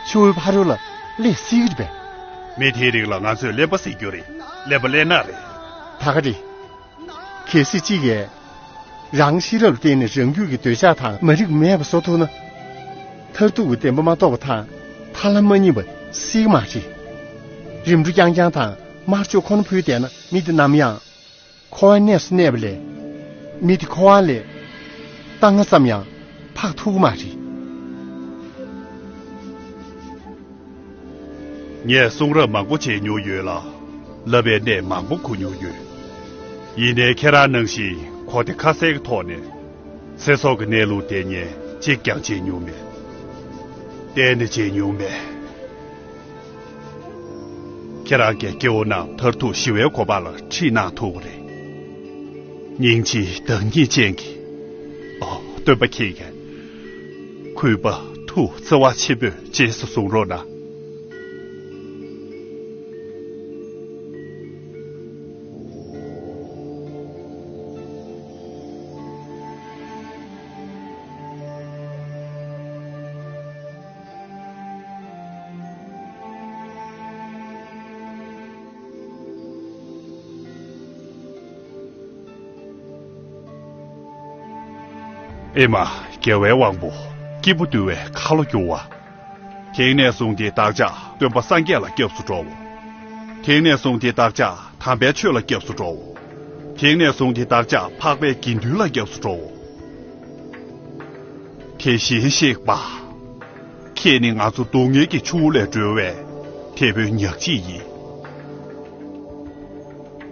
ཆུ་བོའི་ཕ་རོལ་ལ་སླེབས་སྲིད་ཀྱི་རེད་པས། མི་དེའི་རིགས་ལ་ང་ཚོས་གླེན་པ་ཟེར་རྒྱུ་རེད། གླེན་པ་གླེན་ནག་རེད། ད་ག་རེད། གལ་སྲིད་གཅིག་གིས། རང་ཤེས་རབ་ལ་བརྟེན་ནས་རང་རྒྱུད་ཀྱི་འདོད་ཆགས་དང་མ་རིག་པ་མེད་པ་བཟོ་ཐུབ་ན། མཐར་ཐུག་གི་བདེན་པ་མ་རྟོགས་པ་དང་ཐར་ལམ་མ་རྙེད་པ་སྲིད་ཀྱི་མ་རེད། རིམ་གྲོ་རྐྱང་རྐྱང་དང་དམར་ཕྱོགས་ཁོ་ན་ཕུལ་བསྡད་ན་མི་དེ་ནམ་ཡང་འཁོར་བའི་གནས་སུ་གནས་པ་ལས། མི་དེ་འཁོར་བ་ལས་རྟ་རྔ་ཙམ་ཡང་འཕགས་ཐུབ་ཀྱི་མ་རེད། ངས་གསུང་རབ་མང་པོ་མཇལ་མྱོང་ཡོད་ལ། བསླབ་པའི་གནས་མང་པོ་གོ་མྱོང་ཡོད། ཡིན་ནའི་ཁྱེད་རང་ནང་བཞིན་གོ་བདེ་ཁ་གསལ་གྱི་ཐོག་ནས་ཚེ་སྲོག་གི་གནས་ལུགས་དེ་ངས་གཅིག་ཀྱང་མཇལ་མྱོང་མེད། གཏན་ནས་མཇལ་མྱོང་མེད། ཁྱེད་རང་གིས་སྐྱེ་བོ་རྣམས་མཐར་ཐུག་ཞི་བའི་གོ་འཕང་ལ་ཁྲིད་གནང་ཐུབ་ཀྱི་རེད། སྙིང་རྗེའི་བདག་ཉིད་ཅན་གྱི། ཨོ། སྟོན་པ་ཁྱེད་ཀྱིས། གུས་པ་ཐུགས་བརྩེ་བ་ཆེན་པོས་རྗེས་སུ་བཟུང་རོགས་གནང་། ཨེ་མ། རྒྱལ་བའི་དབང་པོ། སྐྱེས་བུ་འདུལ་བའི་ཁ་ལོ་སྒྱུར་བ། དེང་ནས་བཟུང་སྟེ་བདག་ཅག་སྟོན་པ་སངས་རྒྱས་ལ་སྐྱབས་སུ་འགྲོའོ། དེང་ནས་བཟུང་སྟེ་བདག་ཅག་དམ་པའི་ཆོས་ལ་སྐྱབས་སུ་འགྲོའོ། དེང་ནས་བཟུང་སྟེ་བདག་ཅག་འཕགས་པའི་དགེ་འདུན་ལ་སྐྱབས་སུ་འགྲོའོ། དེ་བཞིན་གཤེགས་པ། ཁྱེད་ནི་ང་ཚོ་སྡུག་བསྔལ་གྱི་ཆུ་བོ་ལས་སྒྲོལ་བའི་དེད་དཔོན་ཉག་གཅིག་ཡིན།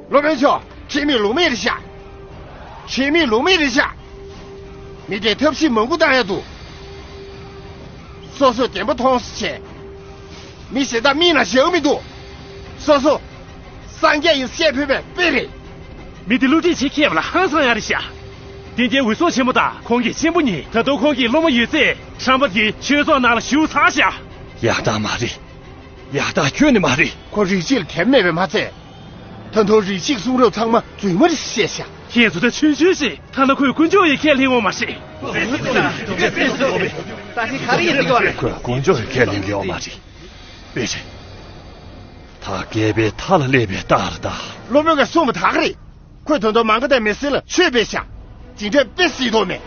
སློབ་དཔོན་མཆོག་ཁྱེད་མི་ལུགས་མེད་རེད་ཤག་ཁྱེད་མི་ལུགས་མེད་རེད་ཤག་མི་དེ་ཐབས་ཤེས་མང་པོ་བཏང་ཡ་འདུག་སོ་སོས་བདེན་པ་མཐོང་ས་བྱས། མི་གཞན་དག་མིག་ནང་བཞག་མི་འདུག་སོ་སོ། སངས་རྒྱས་ཡིན་བཤད་ཕོད་པའི་དཔེ་རེད། མི་དེ་བསླུ་བྲིད་བྱེད་མཁས་པ་ལ་ཧང་སང་ཡ་རེད་ཤག་དེ་འདྲའི་འུ་ཚོགས་ཆེན་པོ་དང་ཁོང་གི་གཅེན་པོ་གཉིས་ད་དུང་ཁོང་གི་སློབ་མ་ཡོད་ཚད་ཁྲམ་པ་དེ་ཆོས་ཚོགས་ནང་ལ་ཞུགས་ཚར་ཤག་ཡག་རྟགས་མ་རེད། ཡག་རྟགས་ཁྱོན་ནས་མ་རེད། ཁོ་རིགས་གཅིག་ལ་དད་པ་མེད་པས་མ་ཚད། ད་དུང་རིགས་གཅིག་གསུང་རབ་ཚང་མ་རྫུན་མ་རེད་བཤད་ཤག་ཁྱེད་ཚོ་ད་ཆུང་ཆུང་ཞིག་ཐ་ན་ཁོས་དཀོན་མཆོག་ཡི་ཁས་ལེན་འོང་མ་ཤེས། ད་ཅི་ག་རེ་ཡིན་ཟེར་གྱི་ཡོད་རེད། ཁོས་དཀོན་མཆོག་ཡི་ཁས་ལེན་གྱི་ཡོད་མ་རེད། དཔེ་རེད། ད་སྐལ་པའི་མཐའ་ལ་སླེབས་པའི་རྟགས་རེད་ད། སློབ་དཔོན་གྱིས་གསུངས་པ་དག་རེད། ཁོས་ད་དུང་མ་ག་དྷའི་མི་ཚེ་ལ་ཆོས་སྤེལ་ཤག་ཇི་འདྲའི་དཔེ་སྲིད་དོ་མེད།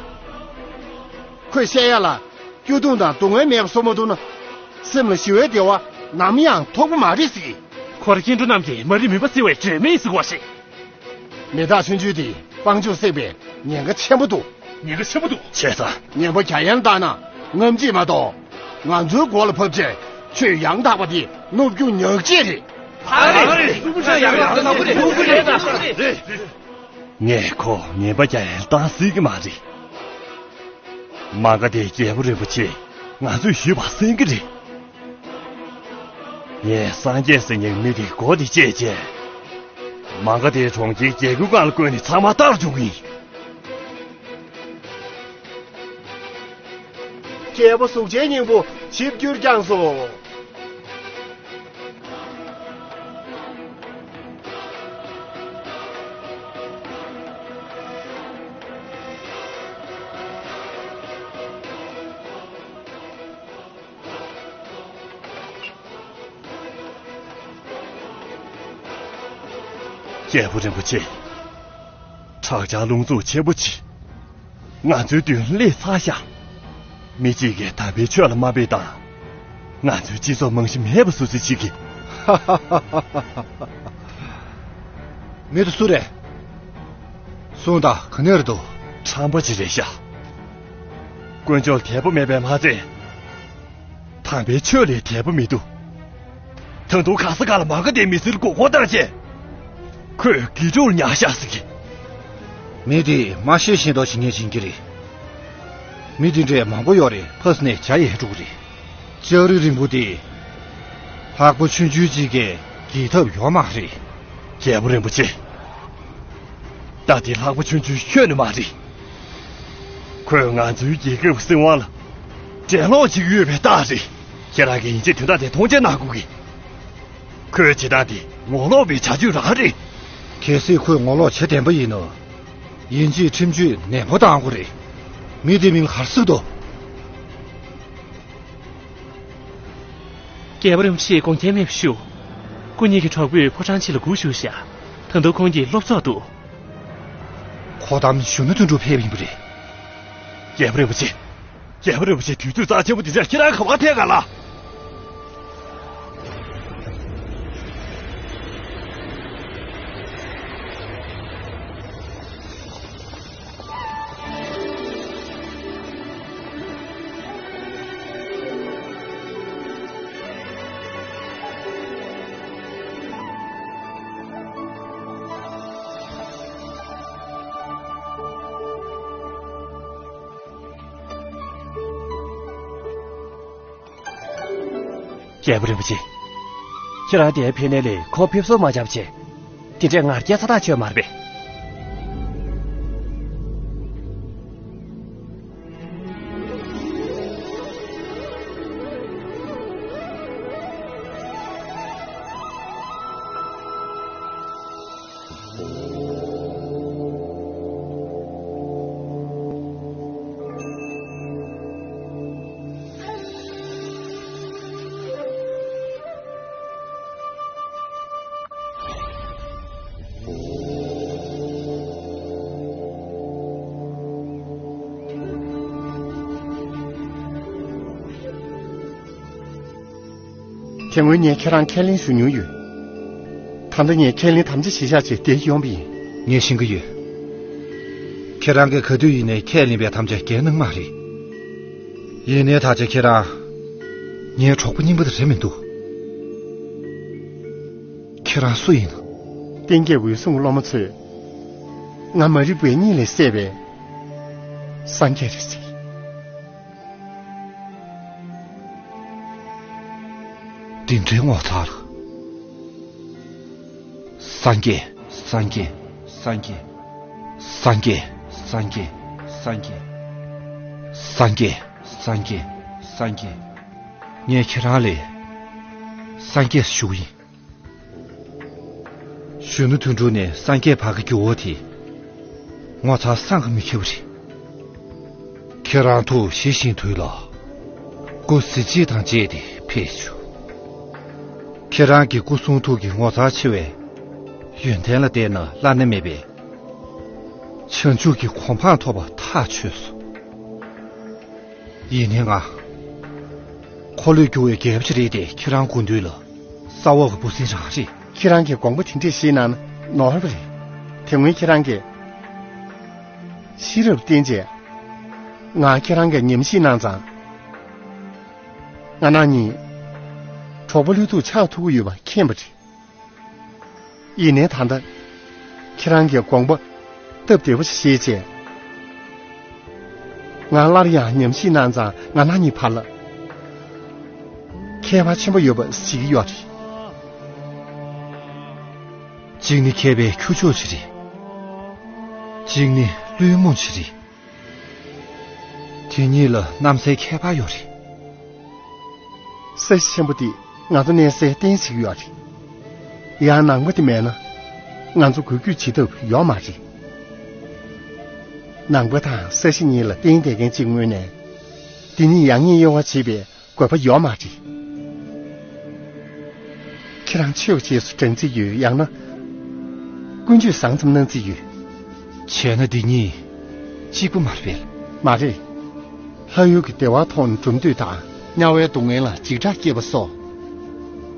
ཁོས་བཤད་ཡ་ལ། སྐྱོ་གདུང་དང་སྡུག་བསྔལ་མེད་པ་བཟོ་མ་ཐུབ་ན། སེམས་ལ་ཞི་བའི་བདེ་བ་ནམ་ཡང་ཐོབ་ཀྱི་མ་རེད་ཟེར་གི། ཁོ་ར་སྐྱེ་འགྲོ་རྣམས་ཀྱི་མ་རིག་མུན་པ་སེལ་བའི་སྒྲོན་མེ་ཡིན་ཟེར་གོ་ཞེས། མི་རྟག་ཆུང་ཆུང་དེ་སྤང་ལྗོངས་བསྲེགས་པའི་ཉེན་ཁ་ཆེན་པོ་འདུག་ཉེན་ཁ་ཆེན་པོ་འདུག་བྱས་ཙང་། ངན་པ་རྒྱ་ཡན་བཏང་ན་རྔམ་བརྗིད་མ་གཏོགས། ང་ཚོའི་མགོ་ལ་བབས་རྗེས་ཆོས་ཡང་དག་པ་དེ་ནོར་རྒྱུ་ཉག་གཅིག་རེད། ད་རེད། སུམ་ཅུ་ཡང་ཡང་ལབ་གི་རེད། ལབ་གི་རེད། རེད། ངས་ཁོ་ངན་པ་རྒྱ་ཡན་བཏང་སྲིད་ཀྱི་མ་རེད། མ་ག་དྷའི་རྒྱལ་པོ་རིན་པོ་ཆེ་ང་ཚོས་ཞུས་པ་གསན་གྱི་རེད། ངས་སངས་རྒྱས་ཟེར་མཁན་མི་དེའི་མགོ་དེ་བཅད་བྱས། མ་ག་དྷའི་གྲོང་ཁྱེར་རྒྱལ་ཁབ་ཁག་ལ་བསྐོར་ནས་ཚང་མ་བཏང་འཇུག་གི་ཡིན། རྒྱལ་པོ་གཟུགས་ཅན་སྙིང་པོ་ཆིབས་བསྒྱུར་བསྐྱངས་སོ། རྒྱལ་པོ་རིན་པོ་ཆེ། དྲག་ཆར་རླུང་འཚུབ་ཆེན་པོ་ཅིག་ང་ཚོའི་མདུན་སླེབས་ཚར་ཤག་མི་གཅིག་གིས་དམ་པའི་ཆོས་ལ་དམའ་འབེབས་དང་། ང་ཚོའི་སྤྱི་ཚོགས་རྨང་གཞི་མེད་པ་བཟོ་རྩིས་བྱེད་ཀྱི། མི་དེ་སུ་རེད། གསུངས་དང་ག་ནས་རེད་འདུག་ཁྲམ་པ་ཅིག་རེད་ཤག་དཀོན་མཆོག་ལ་དད་པ་མེད་པས་མ་ཚད། དམ་པའི་ཆོས་ལ་དད་པ་མི་འདུག་ད་དུང་ག་ས་ག་ལ་མ་ག་དྷའི་མི་ཚེར་མགོ་སྐོར་བཏང་བྱས། ཁོས་དགེ་ཕྲུག་ལ་ཉར་ཤག་ཟེར་གི། མི་དེས་མ་ཤེས་ཤེས་མདོག་བྱེད་མཁན་ཡིན་གྱི་རེད། མི་དེ་འདྲས་མང་པོ་ཡོད་རེད། ཕ་སི་ནས་བྱ་ཡི་ཧེ་ཕྲུག་རེད། ལྕགས་རི་རིང་པོ་དེ། ལྷག་པ་ཆུང་ཆུང་གཅིག་གིས་འགེལ་ཐབས་ཡོད་མ་རེད། རྒྱལ་པོ་རིན་པོ་ཆེ། རྟ་དེ་ལྷག་པ་ཆུང་ཆུང་ཁྱོན་ནས་མ་རེད། ཁོས་ང་ཚོའི་རྒྱལ་ཁབ་སྲིད་དབང་ལ་འགྲན་སློང་བྱེད་ཀྱི་ཡོད་པའི་རྟགས་རེད། ཁྱེད་རང་གིས་ཡིན་གཅིག་དོན་དག་དེ་མཐོང་ཆེན་གནང་དགོས་གི། ཁོས་བྱེད་སྟངས་དེ་ངོ་ལོག་པའི་བྱ་སྤྱོད་རང་རེད། གལ་སྲིད་ཁོས་ངོ་ལོག་བྱེད་བདེན་པ་ཡིན་ན། ཡིན་གཅིག་ཁྲིམས་གཅོད་ནན་པོ་གཏང་དགོས་རེད། མི་དེ་མིང་ལ་ག་རེ་ཟེར་འདུག་རྒྱལ་པོ་རིན་པོ་ཆེས་དགོངས་འགལ་མེད་པ་ཞུ། སྐུ་ཉིད་ཀྱི་གྲོགས་པོས་ཕོ་བྲང་ཕྱི་ལ་སྒུག་བཞུགས་ཤག་ད་དུང་ཁོང་གིས་སློབ་ཚོགས་འདུག་ཁོ་གཏམ་ཞུ་ན་དོན་གྲུབ་ཕེབས་ཡིན་པ་རེད། རྒྱལ་པོ་རིན་པོ་ཆེ། རྒྱལ་པོ་རིན་པོ་ཆེ་དུས་ཚོད་རྩ་ཆེན་པོ་འདི་འདྲར་ཁྱེད་རང་ག་པར་ཕེབས་ག་ལ། རྒྱལ་པོ་རིན་པོ་ཆེ། ཁྱེད་རང་དེར་ཕེབས་ནས་ལས་ཁོ་ཕེབས་བསུ་མ་བྱས་པ་བྱས། དེ་འདྲའི་ང་རྒྱལ་ཚ་ཐག་ཆོད་མ་རེད་པས། དེ་སྔོན་ངས་ཁྱེད་རང་ཁས་ལེན་ཞུ་མྱོང་ཡོད། ད་ལྟ་ངས་ཁས་ལེན་དམ་བཅའ་གཞིར་བཞག་བྱས་འདིར་ཡོང་པ་ཡིན། ངས་ཤེས་ཀྱི་ཡོད། ཁྱེད་རང་གིས་ག་དུས་ཡིན་ནའི་ཁས་ལེན་པའི་ཐམས་ཅད་འགན་གནང་མ་རེད། ཡིན་ནའི་ད་ཆ་ཁྱེད་རང་ངའི་གྲོགས་པོ་རྙིང་པ་དེ་རེད་མི་འདུག་ཁྱེད་རང་སུ་ཡིན་ནམ། བསྟན་རྒྱས་འོད་སྲུང་སློབ་མ་ཚོས་ང་མ་རིག་པའི་གཉིད་ལས་སད་པའི་སངས་རྒྱས་རེད་ཟེར། འདི་འདྲའི་ངོ་མཚར་ལ། སངས་རྒྱས། སངས་རྒྱས། སངས་རྒྱས། སངས་རྒྱས། སངས་རྒྱས། སངས་རྒྱས། སངས་རྒྱས། སངས་རྒྱས། སངས་རྒྱས། ངས་ཁྱེད་རང་ལ་སངས་རྒྱས་ཞུ་གི་ཡིན། གཞོན་ནུ་དོན་གྲུབ་ནས་སངས་རྒྱས་བར་གྱི་འགྱུར་བ་དེ་ངོ་མཚར་བསམ་གྱིས་མི་ཁྱབ་པ་རེད། ཁྱེད་རང་ཐུགས་ཞི་བཞིན་དུས་ལ། སྐུ་གཟི་བརྗིད་དང་བཅས་ཏེ་ཕེབས་བྱུང་། ཁྱེད་རང་གི་སྐུ་གསུང་ཐུགས་ཀྱི་ངོ་མཚར་ཆེ་བའི་ཡོན་ཏན་ལ་བལྟས་ན་བླ་ན་མེད་པའི་བྱང་ཆུབ་ཀྱི་གོ་འཕང་ཐོབ་པ་ཐག་ཆོད་སོང་། ཡིན་ནའི་ང་། འཁོར་ལོས་སྒྱུར་བའི་རྒྱལ་པོ་ཅིག་རེད་དེ། ཁྱེད་རང་དགོངས་དོན་ལ་ས་འོག་གི་འབུ་སྲིན་རང་རེད། ཁྱེད་རང་གིས་དགོངས་པ་དེ་འདྲས་བཞེས་གནང་ན་ནོར་བ་རེད། དེ་སྔོན་ཁྱེད་རང་གིས་ཤེས་རབ་བསྟན་རྗེས། ང་ཁྱེད་རང་གིས་ཉམས་ཞིབ་གནང་ཙང་། ང་རང་གཉིས་གྲོགས་པོ་བློས་ཐུག་ཆགས་ཐུབ་ཀྱི་ཡོད་པ་མཁྱེན་པ་རེད། ཡིན་ནའི་ད་ལྟ་ཁྱེད་རང་གིས་དགོངས་པ་སྟབས་བདེ་པོ་ཞིག་བཞེས་རྗེས། ང་སླར་ཡང་ཉམས་ཞིབ་གནང་ཙང་ང་རང་གཉིས་བར་ལ་ཁྱད་པར་ཆེན་པོ་ཡོད་པ་གཟིགས་ཀྱི་ཡོད་རེད། གཅིག་ནི་མཁས་པའི་ཁྱུ་མཆོག་ཅིག་རེད། གཅིག་ནི་བླུན་རྨོངས་ཅིག་རེད། དེ་གཉིས་ལ་གནམ་སའི་ཁྱད་པར་ཡོད་རེད། ས་གཞི་ཆེན་པོ་འདི་ང་ཚོ་གནས་སའི་རྟེན་ཞིག་ཡོད་རེད། ཡང་ནང་པ་དེ་མེད་ན་ང་ཚོ་འགུལ་སྐྱོད་བྱེད་ཐབས་ཡོད་མ་རེད། ནང་པ་དང་ས་གཞི་གཉིས་ལ་རྟེན་བསྡད་མཁན་གཅིག་དངོས་གནས་འདི་ཉིད་ཡང་སྙིང་གཡེང་བ་བྱེད་པའི་དགོས་པ་ཡོད་མ་རེད། ཁྱེད་རང་ཆོས་ཀྱི་རྗེས་སུ་འབྲང་རྩིས་ཡོད། ཡང་ན་ཀུན་སྤྱོད་བཟང་ཙམ་གནང་རྩིས་ཡོད། བྱས་ན་འདི་གཉིས་གཅིག་པུ་མ་རེད་པས། མ་རེད། ལྷ་ཡུལ་གྱི་བདེ་བ་མཐོང་ནས་གྲུམ་འདོད་དང་། དམྱལ་བའི་སྡུག་བསྔལ་ལ་འཇིགས་སྐྲག་སྐྱེས་པ་སོགས།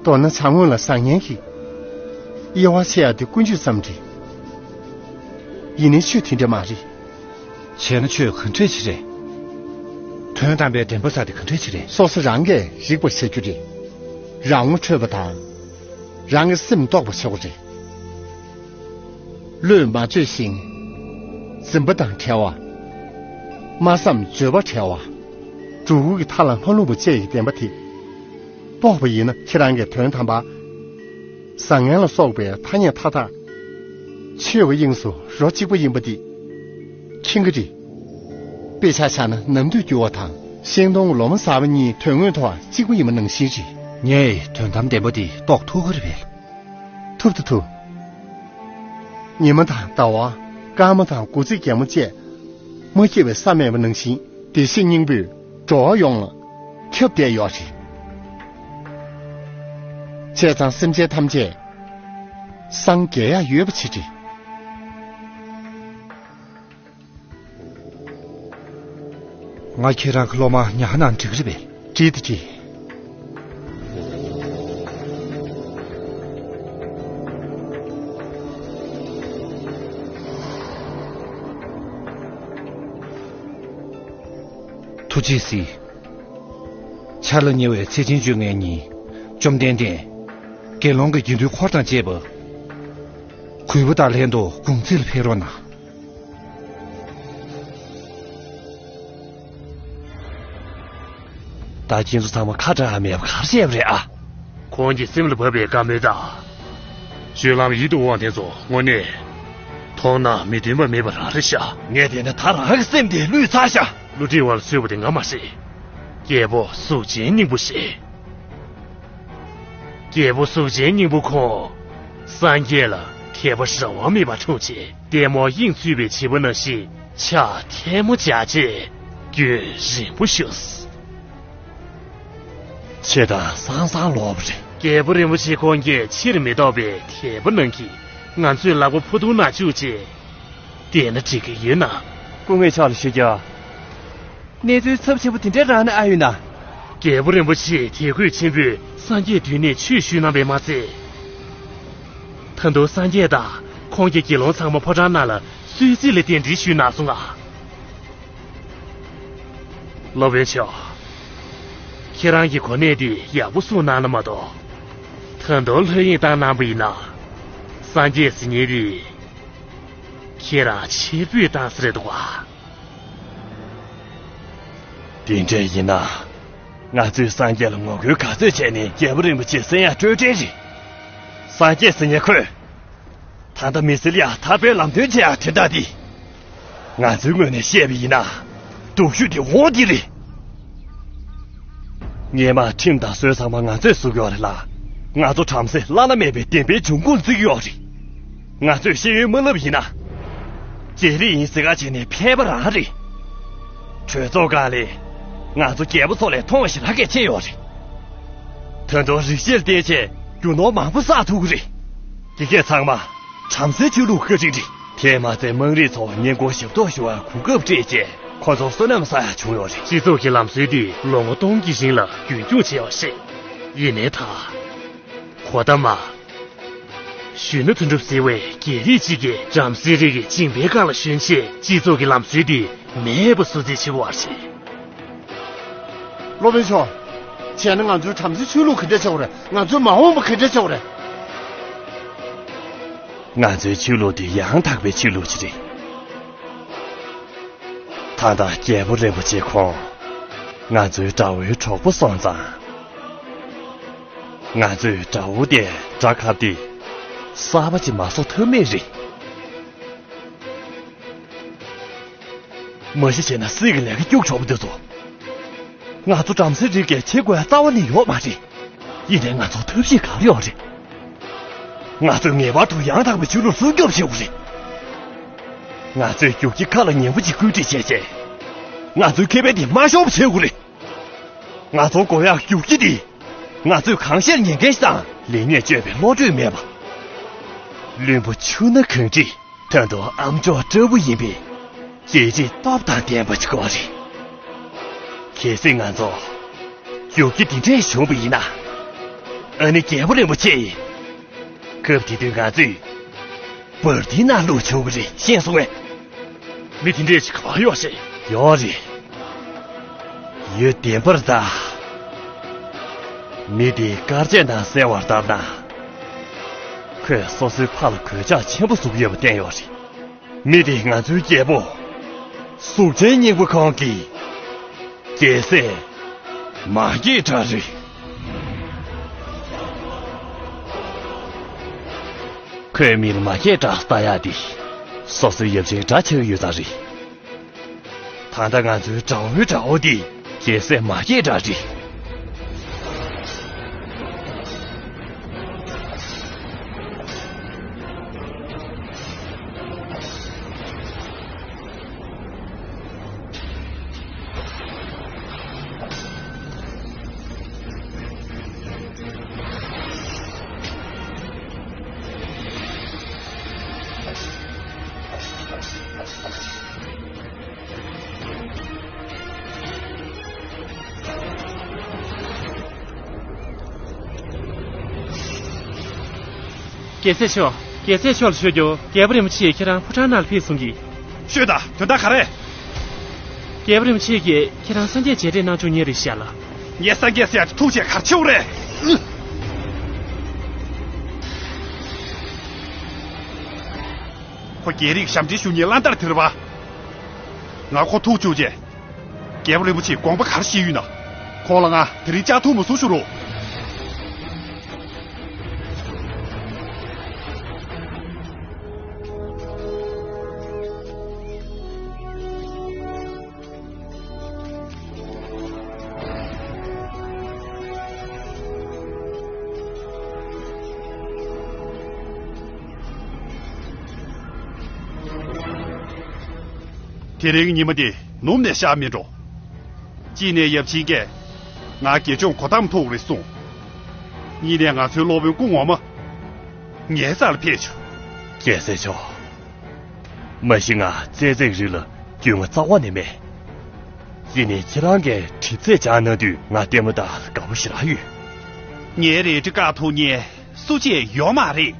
མདོར་ན་བྱ་དངོས་ལ་བཟང་ངན་གྱི་དབྱེ་བ་ཕྱེ་ཡག་དེ་ཀུན་སྤྱོད་ཙམ་རེད། ཡིན་ནའི་ཆོས་དེ་འདྲ་མ་རེད། བྱས་ན་ཆོས་ག་འདྲས་ཅིག་རེད། དོན་དམ་པའི་བདེན་པ་ཟེར་དེ་ག་འདྲས་ཅིག་རེད། སོ་སོ་རང་གིས་རིག་པར་བྱ་རྒྱུ་རེད། རང་ངོ་འཕྲོད་པ་དང་། རང་གི་སེམས་རྟོགས་པར་བྱ་དགོས་རེད། བློས་མ་བཅོས་ཤིང་། འཛིན་པ་དང་བྲལ་བ། སྨྲ་བསམ་བརྗོད་པ་བྲལ་བ། སྒྲོ་སྐུར་གྱི་མཐའ་ལ་མ་ལྷུང་བ་བཅས་ཀྱི་བདེན་པ་དེ། རྟོགས་པ་ཡིན་ན་ཁྱེད་རང་གིས་དོན་དམ་པ། བཟང་ངན་ལ་སོགས་པའི་ཐ་སྙད་མཐའ་དག་ཆོས་ཀྱི་དབྱིངས་སུ་རོ་གཅིག་པ་ཡིན་པ་འདི་མཁྱེན་གྱི་རེད། དཔེ་ཆ་བཞག་ན་ནམ་དུས་འགྱུར་བ་དང་ཤིང་སྡོང་གི་ལོ་མ་ཟག་པ་གཉིས་དོན་དངོས་ཐོག་གཅིག་པ་ཡིན་པ་ནང་བཞིན་རེད། ངས་དོན་དམ་བདེན་པ་འདི་རྟོགས་ཐུབ་ཀྱི་རེད་པས། ཐུབ་ད་ཐུབ། ཉི་མ་དང་ཟླ་བ། སྐར་མ་དང་དགུ་ཚིགས་རྒྱལ་མོ་བཅས་མ་སྐྱེས་པའི་ས་མེད་པ་ནང་བཞིན། བདེ་གཤེགས་སྙིང་པོས་འགྲོ་བ་ཡོངས་ལ་ཁྱབ་བསྡད་ཡོད་རེད། བྱས་ཙང་སེམས་ཅན་ཐམས་ཅད་སངས་རྒྱས་ཡག་ཡོད་པ་ཅིག་རེད། ང་ཁྱེད་རང་གི་སློབ་མ་ཉག་གནང་འགྲིག་གི་རེད་པས། འགྲིག་ད་འགྲིག། ཐུགས་རྗེས་གཟིགས། འཆར་ལ་ཉེ་བའི་ཚེས་ཆེན་བཅོ་ལྔའི་ཉིན། བཅོམ་ལྡན་འདས་དགེ་སློང་གི་དགེ་འདུན་འཁོར་དང་བཅས་པ་གུས་པ་དང་ལྷན་དུ་དགོངས་རྩིས་ལ་ཕེབས་རོགས་གནང་། ད་ཁྱེད་ཚོ་ཚང་མ་ཁ་གྲག་མེད་པ་ག་རེ་བྱས་པ་རེད་ཨ། ཁོང་གི་སེམས་ལ་བབས་པའི་བཀའ་མོལ་དང་། སྤྱོད་ལམ་ཡིད་དུ་འོང་དེ་ཚོ་དངོས་གནས་མཐོང་ན་མི་མཐུན་པ་མེད་པ་རང་རེད་ཤག་ངས་བལྟས་ན་ད་རང་གི་སེམས་དེ་བསླུས་ཚར་ཤག་བསླུ་བྲིད་བར་བཟོས་པ་དེ་ང་མ་རེད། རྒྱལ་པོ་གཟུགས་ཅན་སྙིང་པོ་ཞིག་རྒྱལ་པོ་གཟུགས་ཅན་སྙིང་པོ་ཁོང་། སངས་རྒྱས་ལ་དད་པ་རང་དབང་མེད་པར་འཁྲུངས་རྗེས། ལྟད་མོ་དབྱིངས་ཚུད་པའི་བྱིས་པ་ནང་བཞིན་ཕྱག་ཐལ་མོ་སྦྱར་རྗེས་རྒྱུན་རིང་པོ་བཞུགས། ཆེ་དང་སང་སང་ལོག་པ་རེད། རྒྱལ་པོ་རིན་པོ་ཆེ་ཁོང་གིས་ཕྱིར་མི་ལྡོག་པའི་དད་པ་གནང་གིས་ང་ཚོའི་ལག་པ་ཕུ་ཐུང་ནང་བཅུག་རྗེས། བལྟས་ན་འགྲིག་གི་ཡོད་ན། སྐུ་ངོ་ཕྱག་ལ་ཞུ་རྒྱུ། གནས་ཚུལ་ཚབས་ཆེན་པོ་དེ་འདྲའི་རང་ནས་ཨ་ཡོད་ན། རྒྱལ་པོ་རིན་པོ་ཆེས་དད་གུས་ཆེན་པོས་སངས་རྒྱས་མདུན་ནས་ཆོས་ཞུས་གནང་བས་མ་ཚད། ད་དུང་སངས་རྒྱས་དང་ ཁོང་གིས་དགེ་སློང་ཚང་མ་ཕོ་བྲང་ནང་ལ་གསོལ་ཚིགས་ལ་གདན་འདྲེན་ཞུས་གནང་སོང་ང་། སློབ་དཔོན་མཆོག་ཁྱེད་རང་གི་གོ་གནས་འདི་ཡག་པོ་བསྲུངས་གནང་ན་མ་གཏོགས། ད་དུང་ལྷོད་གཡེང་བཏང་གནང་པ་ཡིན་ན། སངས་རྒྱས་ཟེར་མཁན་འདི་ཁྱེད་རང་ཕྱིར་འབུད་བཏང་ས་རེད་འདུག་ག། དེ་འདྲ་ཡིན་ན། ང་ཚོས་སངས་རྒྱས་ལ་ངོ་རྒོལ་ག་ཚོད་བྱས་ནས་རྒྱལ་པོ་རིན་པོ་ཆེ་བསད་ཡག་སྤྲོད་བྲལ་རེད། སངས་རྒྱས་ཟེར་མཁན་ཁོས། ད་ལྟ་མི་སེར་ལ་ཐར་པའི་ལམ་སྟོན་བྱེད་ཡག་དོན་དག་འདི། ང་ཚོའི་ངོས་ནས་བཤད་པ་ཡིན་ན། སྡུག་ཤོས་དེ་འོ་འདི་རེད། སྔོན་མ་ཁྲིམས་དང་སྲོལ་ཚང་མ་ང་ཚོས་བཟོ་གི་ཡོད་རེད་ལ། ང་ཚོ་བྲམ་ཟེ་བླ་ན་མེད་པའི་བདེན་པའི་འབྱུང་ཁུངས་བརྩི་གི་ཡོད་རེད། ང་ཚོས་ཤེས་ཡོན་མ་བསླབས་ཡིན་ན། རྒྱལ་རིགས་ཡིན་ཟེར་ག་བྱས་ནས་ཕལ་པ་རང་རེད། གྲོས་ཚོགས་སྒང་ལ། ང་ཚོ་རྒྱལ་པོ་ཚོ་ལས་མཐོ་བ་ཞེ་དྲག་གལ་ཆེ་ཡོད་རེད། ད་དུང་རིག་གཞིར་བརྟེན་བྱས་རྒྱུ་ནོར་མང་པོ་བསགས་ཐུབ་ཀྱི་རེད། དེ་གས་ཚང་མ་བྲམ་ཟེའི་ཆོས་ལུགས་བཀའ་དྲིན་རེད། དེས་མ་ཚད་དམངས་རིགས་ཚོ་ཉེན་ཁར་ཞབས་ཏོག་ཞུ་བར་གོ་སྐབས་སྤྲད་རྗེས་ཁོ་ཚོར་བསོད་ནམས་བསགས་ཡག་བྱུང་ཡོད་རེད། སྤྱི་ཚོགས་ཀྱི་ལམ་སྲོལ་འདི་ལོ་ངོ་སྟོང་གི་རིང་ལ་རྒྱུན་འཁྱོངས་བྱས་པ་རེད། ཡིན་ནའི་ད། གོ་ད་མ། གཞོན་ནུ་དོན་གྲུབ་ཟེར་བའི་རྒྱལ་རིགས་གཅིག་གིས་བྲམ་ཟེ་རིགས་ཀྱི་སྦྱིན་པའི་སྒང་ལ་ཞོན་ཆེད་སྤྱི་ཚོགས་ཀྱི་ལམ་སྲོལ་འདི་མེད་པ་བཟོ་རྩིས་བྱེད་པ་རེད། སློབ་དཔོན་མཆོག་བྱས་ན་ང་ཚོའི་བྲམ་ཟེ་ཆོས་ལུགས་ག་འདྲ་བྱེད་དགོས་རེད། ང་ཚོའི་མ་འོངས་པ་ག་འདྲ་བྱེད་དགོས་རེད། ང་ཚོའི་ཆོས་ལུགས་འདི་ཡང་དག་པའི་ཆོས་ལུགས་ཅིག་རེད། ད་ལྟ་རྒྱལ་པོ་རིན་པོ་ཆེ་ཁོང་ང་ཚོའི་དགྲ་བོའི་གྲོགས་པོ་སོང་ཙང་། ང་ཚོས་དགྲ་བོ་དེ་དགྲ་ཁབ་སྟེ་གསར་པ་ཅིག་མ་བཟོ་ཐབས་མེད་རེད། མ་གཞི་བྱས་ན་སྲིད་ཀྱི་ལས་ཀ་སྐྱུག་ཆོག་པ་འདི་ཚོ། ང་ཚོ་བྲམ་ཟེ་རིགས་ཀྱིས་བྱེད་དགོས་རྩ་བ་ནས་ཡོད་མ་རེད། ཡིན་ནའི་ང་ཚོར་ཐབས་ཤེས་ག་རེ་ཡོད་རེད། ང་ཚོས་ངེས་པར་དུ་ཡང་དག་པའི་ཆོས་ལུགས་སྲུང་སྐྱོབ་བྱེད་དགོས་རེད། ང་ཚོས་རྒྱུག་ཁྱི་ཁ་ལ་ཉན་པོ་ཅིག་བཀོད་སྒྲིག་བྱས་རྗེས། ང་ཚོའི་ཁེ་ཕན་དེ་མ་ཤོར་བ་བྱེད་དགོས་རེད། ང་ཚོར་དགོས་ཡག་རྒྱུག་ཁྱི་དེ། ང་ཚོས་གང་བཤད་ཉན་མཁན་ཞིག་དང་། ལེགས་ཉེས་དཔྱོད་པའི་བློ་གྲོས་མེད་པ། བླུན་པོ་ཆུ་སྣ་གངས་རི། ད་དུང་ཨ་མཆོག་ལྟ་བུ་ཡིན་པའི་རྒྱལ་རིགས་སྟོབས་དང་ལྡན་པ་ཅིག་དགོས་རེད། གལ་སྲིད་ང་ཚོ་རྒྱུག་ཁྱི་འདི་འདྲས་བྱུང་བ་ཡིན་ན། ཨ་ནི་རྒྱལ་པོ་རིན་པོ་ཆེ་ཡིས། སྐབས་དེ་དུས་ང་ཚོས་འབར་མདེལ་ནང་བླུགས་ཆོག་གི་རེད། ཤེས་སོང་ངས། མི་དེ་འདྲས་ཅིག་ག་པར་ཡོད་ཤེས། ཡོད་རེད། ཡུལ་བདེན་པར་གདའ། མི་དེའི་དཀར་ཆས་ནང་གསལ་བར་ལྟར་ན། ཁོས་སོ་སོའི་ཕ་ལ་གོད་ཆག་ཆེན་པོ་བཟོ་གི་ཡོད་པ་བསྟན་ཡོད་རེད། མི་དེ་ང་ཚོའི་རྒྱལ་པོ། གཟུགས་ཅན་སྙིང་པོ་ཁོང་གི་རྒྱལ་སྲས་མ་སྐྱེས་དགྲ་རེད། ཁོས་མི་ལ་མ་སྐྱེས་དགྲ་ལྟ་ཡག་འདི་སོ་སོའི་ཡབ་ཆེན་དགྲ་ཆགས་ཡོད་ཙང་རེད། ད་ལྟ་ང་ཚོའི་དགྲ་བོའི་དགྲ་བོ་འདི་རྒྱལ་སྲས་མ་སྐྱེས་དགྲ་རེད། རྒྱལ་སྲས་མཆོག་རྒྱལ་སྲས་མཆོག་ལ་ཤོད་རྒྱུ། རྒྱལ་པོ་རིན་པོ་ཆེ་ཁྱེད་རང་ཕོ་བྲང་ནང་ལ་ཕེབས་སོང་གི། ཤོད་དང་། དོན་དག་ག་རེ། རྒྱལ་པོ་རིན་པོ་ཆེ་གིས་ཁྱེད་རང་སངས་རྒྱས་མཇལ་འཕྲད་གནང་བཅུག་མཁན་རེད་ཤག་ལ། ངས་སངས་རྒྱས་ཟེར་ཡག་དེ་ཐུག་བྱས་ག་རེ་བྱེད་དགོས་རེད། ཁོ་རྒྱལ་རིགས་ཞབས་འདྲེན་ཞུ་མཁན་བླ་དར་དེ་རེད་པ། ང་ཁོ་ཐུག་བཅུག་རྗེས། རྒྱལ་པོ་རིན་པོ་ཆེས་དགོངས་པ་ག་རེ་བཞེས་ཡོད་ན། ཁོང་ལ་ང་དེ་རིང་ལྕགས་ཐུག་མ་བཟུང་ཞུ་རོགས། དེ་རིང་ཉི་མ་འདི་ནུབ་ནས་ཤར་མེད་འགྲོ། གཅིག་ནས་ཡབ་ཆེན་གྱིས་ང་དགེ་སྦྱོང་གོ་ཏམ་ཐུག་རེད་གསུངས། གཉིས་ནས་ང་ཚོའི་སློབ་དཔོན་སྐུ་ངོ་མ་ངའི་རྩ་ལ་ཕེབས་བྱུང་། རྒྱལ་སྲས་མཆོག་མ་གཞི་ང་རྩེ་རྩེག་རིགས་ལ་རྒྱུས་མངའ་རྩ་བ་ནས་མེད། ཡིན་ནའི་ཁྱེད་རང་གིས་གྲིབ་ཚད་སྦྱངས་གནང་དུས་ང་ལྟད་མོ་ལྟ་དགའ་པོ་ཞེ་དྲག་ཡོད། ངའི་རལ་གྲི་བཀག་ཐུབ་མཁན་སུ་གཅིག་ཡོད་མ་རེད།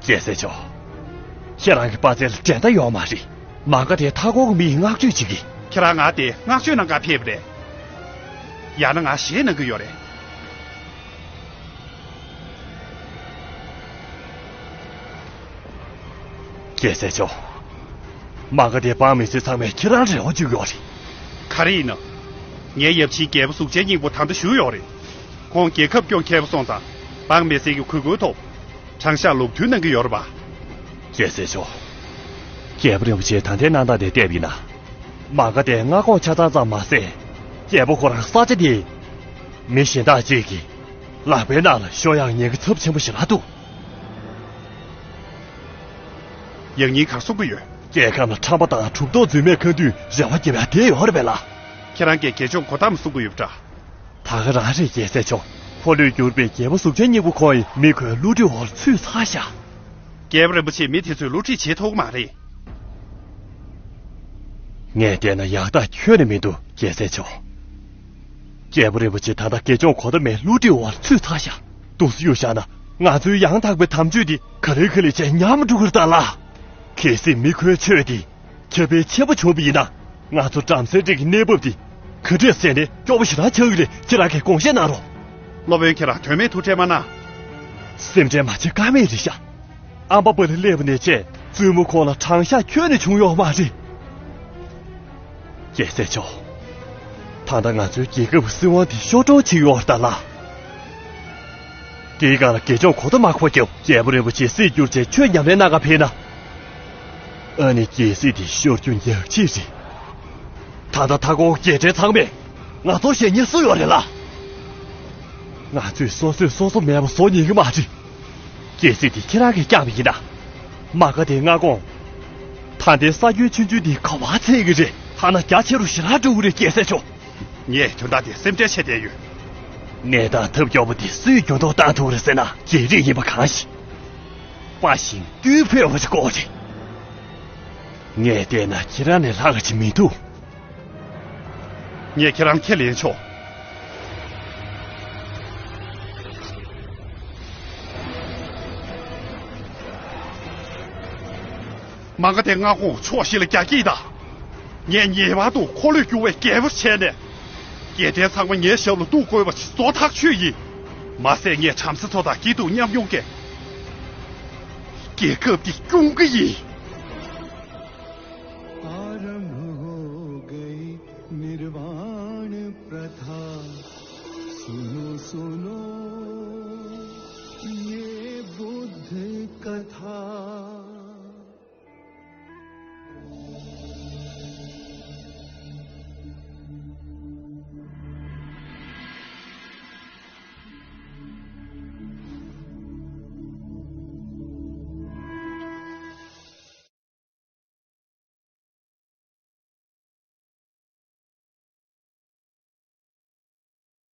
རྒྱལ་སྲས་མཆོག་ཁྱེད་རང་གི་དཔའ་རྩལ་ལ་འགྲན་ཟླ་ཡོད་མ་རེད། མ་ག་དེ་མཐའ་འཁོར་གྱི་མི་ཡིས་བསྔགས་བརྗོད་བྱེད་ཀྱི། ཁྱེད་རང་ང་དེ་བསྔགས་བརྗོད་གནང་གར་ཕེབས་པ་རེད། ཡང་ན་ང་གཞས་གནང་གི་ཡོད་རེད། རྒྱལ་སྲས་མཆོག་མ་ག་དེ་འབངས་མི་སེར་ཚང་མས་ཁྱེད་རང་རེ་བ་བཅོལ་གྱི་ཡོད་རེད། ག་རེ་ཡིན་ནམ། ངའི་ཡབ་ཆེན་རྒྱལ་པོ་གཟུགས་ཅན་སྙིང་པོ་ད་ལྟ་བཞུགས་ཡོད་རེད། ཁོང་རྒྱལ་ཁབ་སྐྱོང་མཁས་པོ་སོང་ཙང་། འབངས་མི་སེར་གྱི་གུས་བཀུར་ཐོག་དྲང་གཞག་ལུགས་མཐུན་གནང་གི་ཡོད་རེད་པ། རྒྱལ་སྲས་མཆོག་རྒྱལ་པོ་རིན་པོ་ཆེས་ད་ལྟའི་གནས་སྟངས་དེ་བལྟས་པ་ཡིན་ན། མ་ག་དེ་མངའ་ཁོངས་ཆ་ཚང་ཙམ་མ་ཟད། རྒྱལ་པོ་ཁོ་རང་ས་ཆ་དེའི་མི་གཞན་དག་ཅིག་གི་ལག་པའི་ནང་ལ་ཤོར་ཡག་ཉེན་ཁ་ཚབས་ཆེན་པོ་ཞེ་དྲག་འདུག་ཡང་སྙིང་གར་གསུང་གི་ཡོད། རྒྱལ་ཁམས་ལ་ཁྲམ་པ་དང་གྲུབ་ཐོབ་རྫུན་མས་ཁ་མདུན་རེ་བ་རྒྱབ་ཡག་དེ་ཡོད་རེད་པས་ལགས། ཁྱེད་རང་གིས་དགེ་སྦྱོང་གོ་ཏམ་གསུང་གི་ཡོད་པ་འདྲ། ད་ག་རང་རེད། རྒྱལ་སྲས་མཆོག་འཁོར་ལོས་སྒྱུར་བའི་རྒྱལ་པོ་གཟུགས་ཅན་སྙིང་པོ་ཁོང་ཡི་མི་ཁོའི་བསླུ་བྲིད་འོག་ལ་ཚུད་ཚར་ཤག་རྒྱལ་པོ་རིན་པོ་ཆེས་མི་དེ་ཚོས་བསླུ་བྲིད་བྱེད་ཐུབ་ཀྱི་མ་རེད། ངས་བལྟས་ན་ཡག་རྟགས་ཁྱོན་ནས་མི་འདུག་རྒྱལ་སྲས་མཆོག་རྒྱལ་པོ་རིན་པོ་ཆེ་ད་ལྟ་དགེ་སྦྱོང་གོ་ཏམ་མའི་བསླུ་བྲིད་འོག་ལ་ཚུད་ཚར་ཤག་འདུག་སེ་གཡུགས་བཞག་ན་ང་ཚོའི་ཡང་དག་པའི་དམ་ཆོས་འདི་ག་ལེ་ག་ལེ་བྱས་ཉམས་འགྲོ་གི་རེད་ད་ལགས། གལ་སྲིད་མི་ཁོའི་ཆོས་འདི་ཁྱབ་སྤེལ་ཆེན་པོ་བྱུང་བ་ཡིན་ན། ང་ཚོ་བྲམ་ཟེ་རིགས་ཀྱི་གནས་བབ་འདི་ག་འདྲས་ཟེར་ནས་སྐྱོ་པོ་ཞེ་དྲག་ཆགས་ཀྱི་རེད། ཁྱེད་རང་གིས་དགོངས་བཞེས་གནང་རོགས། སློབ་དཔོན་ཁྱེད་རང་དོན་མེད་ཐུགས་ཁྲལ་མ་གནང་། སེམས་ཁྲལ་མ་བྱེད་ཀ་མེད་རེད་ཤག་ཨམ་པ་པ་ལ་སླེབས་པ་ནས་བྱས་བཙུན་མོ་ཁོང་ལ་དྲང་གཞག་ཁྱོན་ནས་བྱུང་ཡོད་མ་རེད། རྒྱལ་སྲས་མཆོག་ད་ལྟ་ང་ཚོའི་རྒྱལ་ཁབ་སྲིད་དབང་དེ་ཤོར་འགྲོ་ཆེ་ཡོད་རེད་ད་ལགས། དེའི་སྒང་ལ་དགེ་སྦྱོང་གོ་ཏ་མ་ཁོ་རྒྱབ་རྒྱལ་པོ་རིན་པོ་ཆེ་སྲིད་བསྒྱུར་བྱས་ཆོས་ཉམས་ལེན་གནང་ག་ཕེབས་ན། ཨ་ནི་རྒྱལ་སྲིད་དེ་ཤོར་རྒྱུ་ཉག་གཅིག་རེད། ད་ལྟ་མཐའ་འཁོར་རྒྱལ་ཕྲན་ཚང་མས་ང་ཚོར་ཞེད་སྣང་སུ་ཡོད་རེད་ལགས། ང་ཚོས་སོ་སོས་སོ་སོ་མེད་པ་བཟོ་ཉན་གི་མ་རེད། རྒྱལ་སྲིད་དེ་ཁྱེད་རང་གིས་བསྐྱངས་པ་ཡིན་ན། མ་ག་དེའི་མངའ་ཁོངས། ད་ལྟའི་ས་ཁྱོན་ཆུང་ཆུང་འདི་ག་པར་ཚད་ཀྱི་རེད། ཐ་ན་རྒྱ་ཆེ་རུ་ཞེ་དྲག་འགྲོ་གི་རེད། རྒྱལ་སྲས་མཆོག་ངས་དོན་དག་དེ་སེམས་ཁྲལ་བྱས་བསྡད་ཡོད། གནས་སྟངས་ཐབས་སྐྱོ་པོ་དེ་སུས་འགྱུར་ལྡོག་བཏང་ཐུབ་རེད་ཟེར་ན། རྒྱལ་རིགས་ཡིན་པ་གང་ཞིག་དཔའ་ཞིང་རྟུལ་ཕོད་པ་ཞིག་དགོས་རེད། ངས་བལྟས་ན་ཁྱེད་རང་ལས་ལྷག་ག་ཅིག་མི་འདུག་ངས་ཁྱེད་རང་ཁས་ལེན་ཆོག་མ་ག་དེ་མངའ་ཁོངས་ཕྱོགས་བཞི་ལ་རྒྱ་སྐྱེད་དང་། ངས་ངེས་པར་དུ་འཁོར་ལོས་སྒྱུར་བའི་རྒྱལ་པོ་བྱས་ནས། རྒྱལ་ཕྲན་ཚང་མ་ངའི་ཞབས་ལ་གཏུག་དགོས་པ་ཞིག་བཟོ་ཐག་ཆོད་ཡིན། མ་ཟད་ངས་བྲམ་ཟེ་ཚོ་དང་སྐྱིད་སྡུག་མཉམ་མྱོང་གི་རྒྱལ་ཁབ་འདི་སྐྱོང་གི་ཡིན། आरंभ हो गई निर्वाण प्रथा। सुनो सुनो ये बुद्ध कथा।